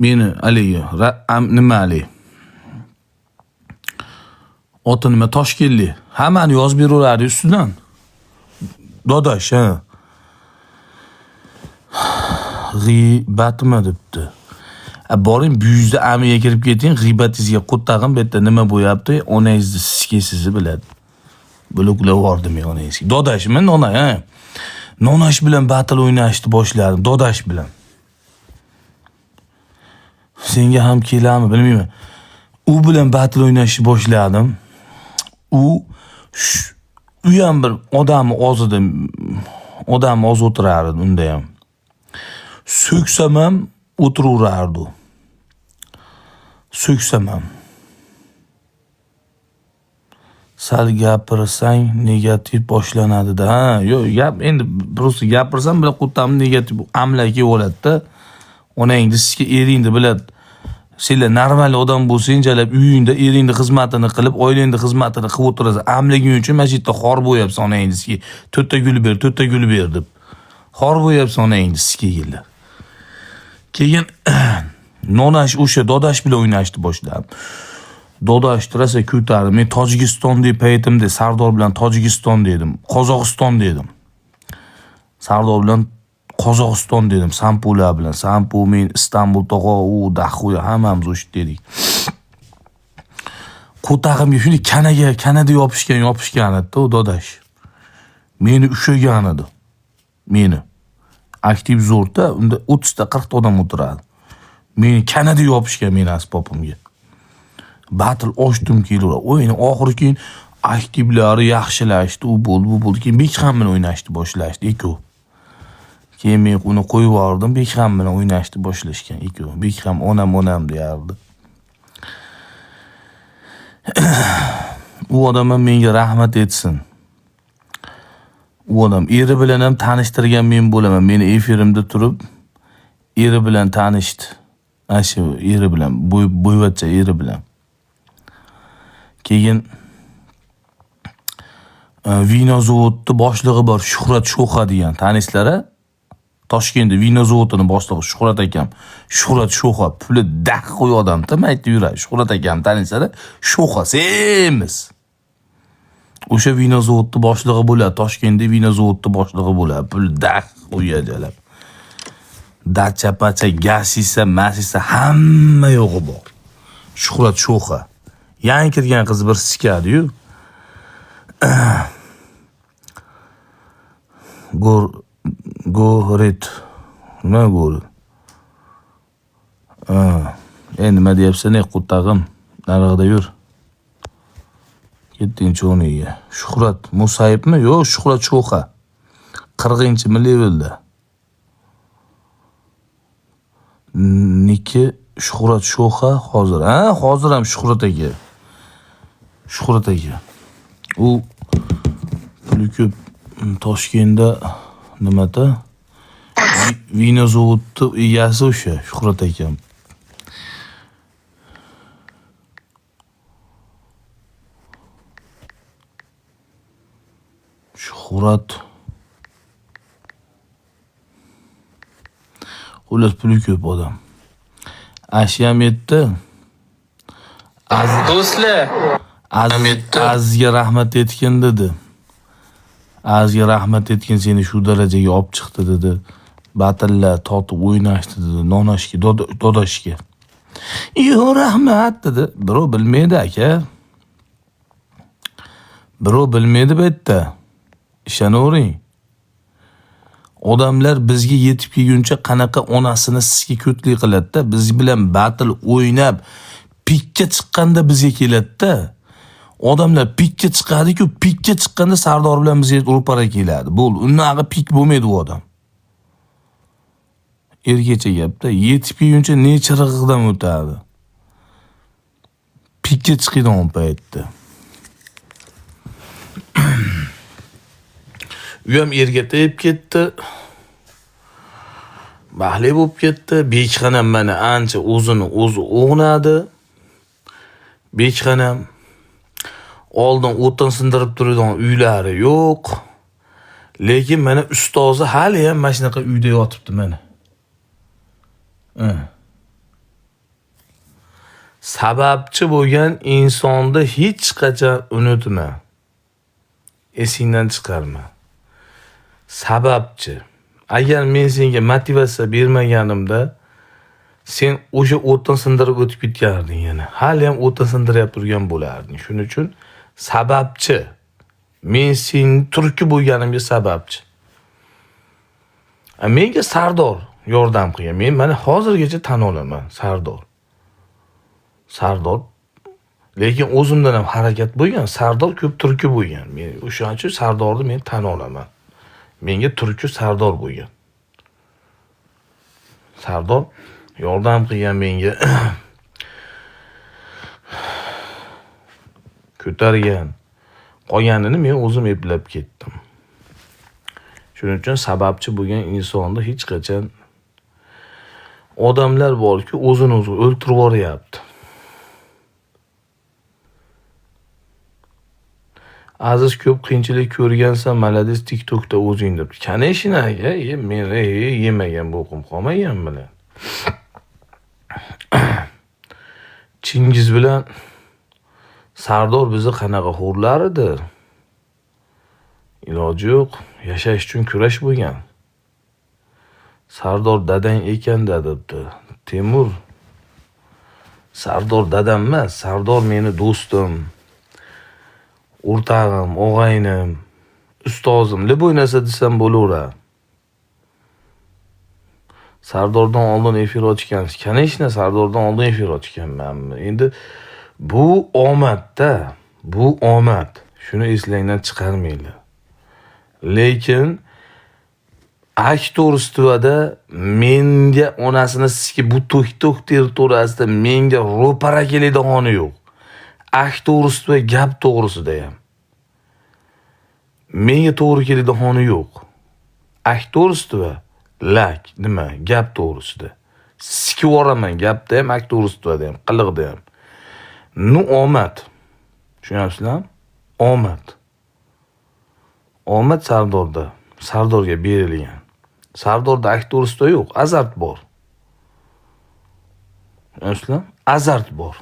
meni haligi nima haligi oti nima Toshkentlik hammani yozib beraveradi ustidan. Dodash, ha. G'iybatmi debdi. Boring buyuzda amiga kirib keting, g'iybatingizga qo'ttag'im bu yerda nima bo'yapti, onangizni sikesizni biladi. Bloklab yubordim men onangizga. Dodashmi nona, ha. Nonash bilan battle o'ynashni boshladim, Dodash bilan. Senga ham kelami bilmayman. U bilan battle o'ynashni boshladim. U ham bir odamni og'zida, odam oz o'tirardi unda ham. So'ksam ham o'tiraverardi u. So'ksam ham. Sal gapirsang negativ boshlanadi-da. Ha, yo'q, gap endi просто gapirsam bilan qo'tam negativ amlaki bo'ladi-da. Onangni sizga eringni biladi. Senlar normal odam bo'lsang, jalab uyingda eringni xizmatini qilib, oilangni xizmatini qilib o'tirasan. Amliging uchun mana shu yerda xor bo'yapsan onangni sizga. To'rtta gul ber, to'rtta gul ber deb. Xor bo'yapsan onangni sizga yillar. Keyin nonash o'sha Dodash bilan o'ynashni boshladim. Dodash rosa ko'tardi. Men Tojikiston deb paytimda Sardor bilan Tojikiston dedim, Qozog'iston dedim. Sardor bilan Qozog'iston dedim, Sampular bilan. Sampu men Istanbul tog'a, u daxuya hammamiz o'sha dedik. Qo'tag'imga shuni kanaga, kanada yopishgan edi u Dodash. Meni ushagan edi. Meni aktiv zo'rda, unda 30 ta 40 ta odam o'tiradi. Meni kanada yopishgan meni asbobimga. Battle ochdim kelaveradi. O'yin oxiri keyin aktivlari yaxshilashdi, u bo'ldi, bu bo'ldi. Keyin Bekxan bilan o'ynashni boshlashdi ikkovi. Keyin men uni qo'yib yubordim, Bekxan bilan o'ynashni boshlashgan ikkovi. Bekxan onam deyardi. U odam ham menga rahmat etsin. U odam eri bilan ham tanishtirgan men bo'laman. Meni efirimda turib eri bilan tanishdi. Ana shu eri bilan, bo'yvatcha eri bilan. Keyin vino zavodni boshlig'i bor, Shuhrat Sho'xa degan, taniysizlar-a? Toshkentda vino zavodini boshlig'i Shuhrat akam. Shuhrat Sho'xa puli daxoy odam-da, maytda yuradi. Shuhrat akam taniysizlar-a? Sho'xa semiz. O'sha vino zavodni boshlig'i bo'ladi, Toshkentda vino zavodni boshlig'i bo'ladi. Pul daxoy jalab. Dacha pacha, gasisa, masisa hamma yo'g'i bor. Shuhrat Sho'xa. Yangi kirgan qiz bir sikadi-yu. Goret. Nima go'ri? Nima deyapsan, ey qo'tag'im? Narig'ida yur. Ketding cho'niga. Shuhrat Musayevmi? Yo'q, Shuhrat Sho'xa. 40-levelda. Niki Shuhrat Sho'xa hozir. Ha, hozir ham Shuhrat aka. Shuhrat aka. U puli ko'p Toshkentda nimada? Vino zavodni egasi o'sha Shuhrat akam. Shuhrat. Xullas puli ko'p odam. Ashiyam yetdi. Do'stlar, Azizga rahmat etgin dedi. Azizga rahmat etgin, seni shu darajaga olib chiqdi dedi. Batillar totib o'ynashdi dedi. Nonoshga, dodoshga. Yo'q, rahmat dedi. Birov bilmaydi aka. Birov bilmaydi bu yerda. Ishonavering. Odamlar bizga yetib kelguncha qanaqa onasini sizga ko'tlik qiladi-da, biz bilan batil o'ynab pikka chiqqanda bizga keladi-da. Odamlar pikka chiqadi-ku, pikka chiqqanda Sardor bilan bizga ro'para keladi. Bo'ldi, undan pik bo'lmaydi u odam. Ergacha gapda yetib kelguncha necha rig'idan o'tadi. Pikka chiqadigan paytda. U ham erga tegib ketdi. Baxtli bo'lib ketdi. Bekxonam mana ancha o'zini o'zi o'g'nadi. Bekxonam oldin o'tin sindirib turadigan uylari yo'q. Lekin mana ustozi hali ham mana shunaqa uyda yotibdi mana. Sababchi bo'lgan insonni hech qachon unutma. Esingdan chiqarma. Sababchi. Agar men senga motivatsiya bermaganimda sen o'sha o'tin sindirib o'tib ketganding yana. Hali ham o'tin sindirib turgan bo'larding. Shuning uchun sababchi. Men sen turki bo'lganimga sababchi. Menga Sardor yordam qilgan. Men mana hozirgacha tan olaman Sardor. Sardor. Lekin o'zimdan ham harakat bo'lgan. Sardor ko'p turki bo'lgan. Men o'shaning uchun Sardorni men tan olaman. Menga turki Sardor bo'lgan. Sardor yordam qilgan menga. Ko'targan. Qolganini men o'zim eplab ketdim. Shuning uchun sababchi bo'lgan insonni hech qachon odamlar borki, o'zini o'zi o'ltirib yuboryapti. Aziz ko'p qiyinchilik ko'rgansan, malades TikTokda o'zing deb. Qani aka, men yemagan bo'qim qolmagan bilan. Chingiz bilan Sardor bizni qanaqa xo'rlar edi. Iloji yo'q, yashash uchun kurash bo'lgan. Sardor dadang ekanda debdi. Temur Sardor dadam emas, Sardor meni do'stim, o'rtog'im, og'aynim, ustozim, любой narsa desam bo'laveradi. Sardordan oldin efir ochgansiz. Конечно, Sardordan oldin efir ochganman. Endi bu omadda, bu omad. Shuni eslangdan chiqarmanglar. Lekin aktorstvada menga onasini sizga bu TikTok territoriyasida menga ro'para keladigani yo'q. Aktorstva gap to'g'risida ham. Menga to'g'ri keladigani yo'q. Aktorstva lak nima gap to'g'risida. Sikib yuboraman gapda ham, aktorstvada ham, qiliqda ham. Nu omad. Tushunyapsizlarmi? Omad. Omad Sardorda. Sardorga berilgan. Sardorda aktorstva yo'q, azart bor. Tushunyapsizlarmi? Azart bor.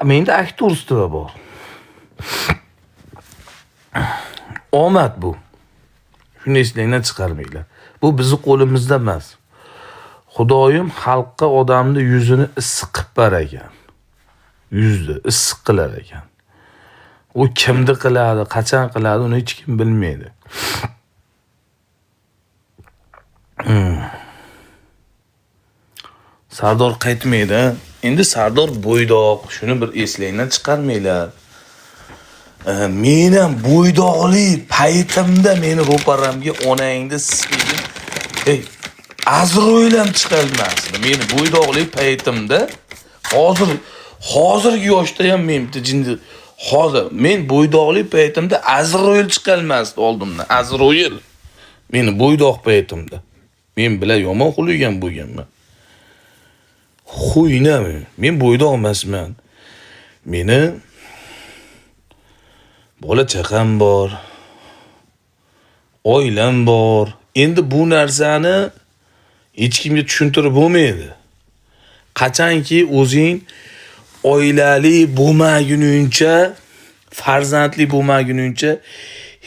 Menda aktorstva bor. Omad bu. Shuni eslangdan chiqarmanglar. Bu bizni qo'limizda emas. Xudoyim xalqqa odamni yuzini issiq qilib berar ekan. Yuzni issiq qilar ekan. U kimni qiladi, qachon qiladi, uni hech kim bilmaydi. Sardor qaytmaydi. Endi Sardor bo'ydoq, shuni bir eslangdan chiqarmanglar. Men ham bo'ydoqli paytimda meni ro'paramga onangni sikigin, ey, Azroil ham chiqolmasdi. Meni bo'ydoqli paytimda hozirgi yoshda ham men bitta jinni hozir men bo'ydoqli paytimda Azroil chiqolmasdi oldimdan. Azroil meni bo'ydoq paytimda. Men bilan yomon xuligan bo'lganman. Xuyna men bo'ydoq emasman. Meni bola chaqam bor, oilam bor. Endi bu narsani hech kimga tushuntirib bo'lmaydi. Qachonki o'zing oilali bo'lmaguningcha, farzandli bo'lmaguningcha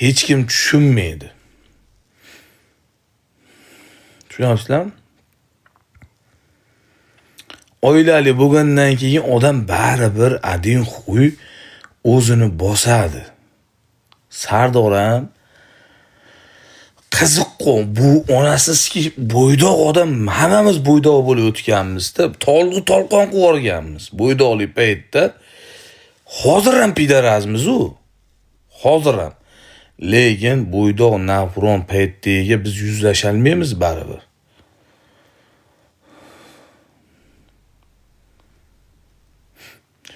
hech kim tushunmaydi. Tushunyapsizlarmi? Oilali bo'lgandan keyin odam baribir adin xuy o'zini bosadi. Sardor ham qiziq-ku, bu onasizki bo'ydoq odam, hammamiz bo'ydoq bo'lib o'tganmiz-da, tolg'u tolqon qilib yuborganmiz bo'ydoqli paytda. Hozir ham pidarazmiz u. Hozir ham. Lekin bo'ydoq navqiron paytdagiga biz yuzlasha olmaymiz baribir.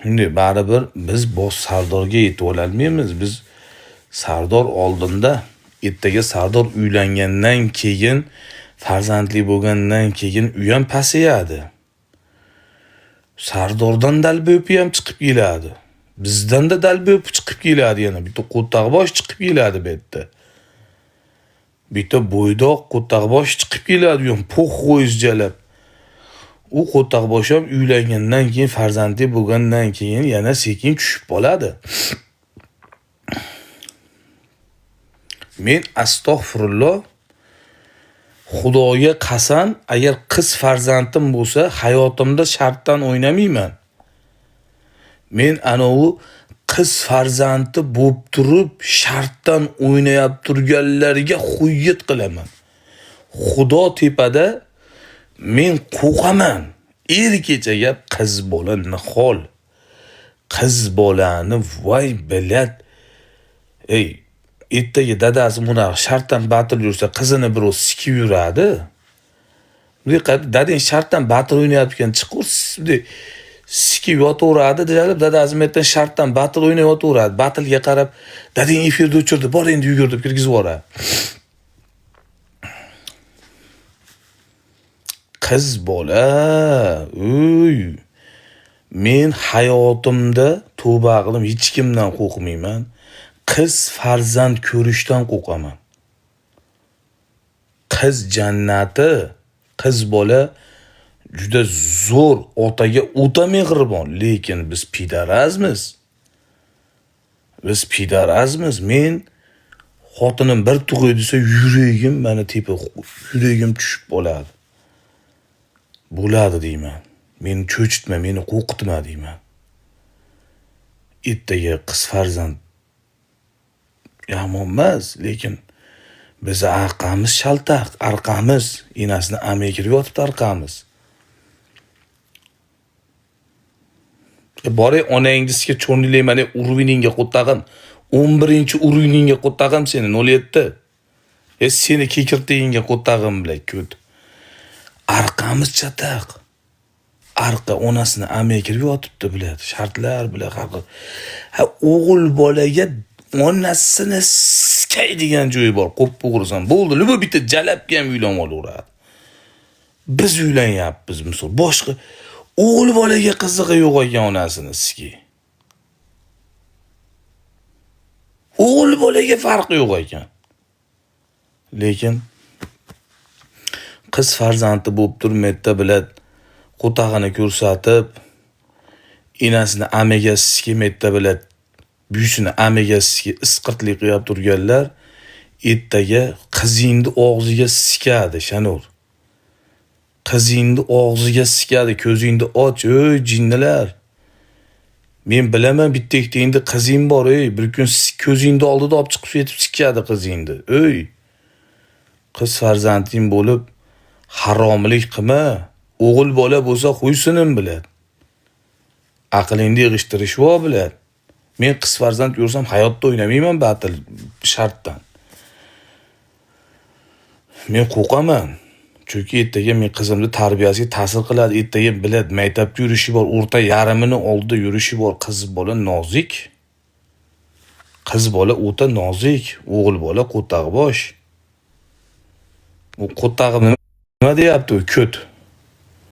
Shunday baribir biz bosh Sardorga yetib ololmaymiz. Biz Sardor oldinda, ertaga Sardor uylangandan keyin, farzandli bo'lgandan keyin u ham pasayadi. Sardordan dalböpi ham chiqib keladi. Bizdan-da dalböpi chiqib keladi yana. Bitta qo'toqbosh chiqib keladi bu yerda. Bitta bo'ydoq qo'toqbosh chiqib keladi, u ham po'x qo'yiz jalab. U qo'toqbosh ham uylangandan keyin, farzandli bo'lgandan keyin yana sekin tushib qoladi. Men astag'firulloh, Xudoga qasam, agar qiz farzandim bo'lsa, hayotimda shartdan o'ynamayman. Men anavi qiz farzandi bo'lib turib shartdan o'ynayap turganlarga xuyyat qilaman. Xudo tepada, men qo'rqaman. Erkecha gap, qiz bola nihol. Qiz bolani voy bilat. Ey, ertaga dadasi bunaqa shartdan batil yursa, qizini birov sikib yuradi. Bunday dadang shartdan batil o'ynayotgan chiqur, bunday sikib yotaveradi, jalab dadasi ertaga shartdan batil o'ynab yotaveradi. Batilga qarab, dadang efirda o'chirdi, bor endi yugur deb kirgizib yuboradi. Qiz bola, uy, men hayotimda tavba qilib hech kimdan qo'rqmayman. Qiz farzand ko'rishdan qo'rqaman. Qiz jannati, qiz bola juda zo'r, otaga o'ta mehribon, lekin biz pidarazmiz. Biz pidarazmiz. Men xotinim bir tug'ay desa, yuragim meni tepa, yuragim tushib qoladi. Bo'ladi deyman. Meni cho'chitma, meni qo'rqitma deyman. Ertaga qiz farzand yomon emas, lekin biz arqamiz shaltaq, arqamiz enasini amiga kirib yotibdi arqamiz. Boray onangizga cho'nilayman, urviningga qo'tag'im. 11-urviningga qo'tag'im seni 07. Seni kekirtigingga qo'tag'im bilan ko't. Arqamiz chataq. Arqa onasini amiga kirib yotibdi biladi. Shartlar bilan har xil. Ha, o'g'il bolaga onasini sikaydigan joyi bor. Qo'ppa o'g'risan bo'ldi. Lubo bitta jalabga ham uylanib olaveradi. Biz uylanyapmiz misol. Boshqa o'g'il bolaga qizig'i yo'q ekan onasini siki. O'g'il bolaga farqi yo'q ekan. Lekin qiz farzandi bo'lib turmaydi biladi. Qo'tag'ini ko'rsatib, enasini amiga sikmaydi biladi. Buyusini amiga isqirtlik qilib turganlar ertaga qizingni og'ziga sikadi, Shanur. Qizingni og'ziga sikadi, ko'zingni och, ey jinnilar. Men bilaman, bitta ikkita endi qizing bor, ey, bir kun ko'zingni oldida olib chiqib yetib sikadi qizingni. Ey, qiz farzanding bo'lib haromlik qilma, O'g'il bola bo'lsa qo'ysinim biladi. Aqlingni yig'ishtirish bor biladi. Men qiz farzand ko'rsam hayotda o'ynamayman batil shartdan. Men qo'rqaman. Chunki ertaga men qizimni tarbiyasiga ta'sir qiladi. Ertaga biladi, maktabga yurishi bor, o'rta yarimini oldida yurishi bor. Qiz bola nozik. Qiz bola o'ta nozik, o'g'il bola qo'tag'bosh. U qo'tag'im nima deyapti u ko't?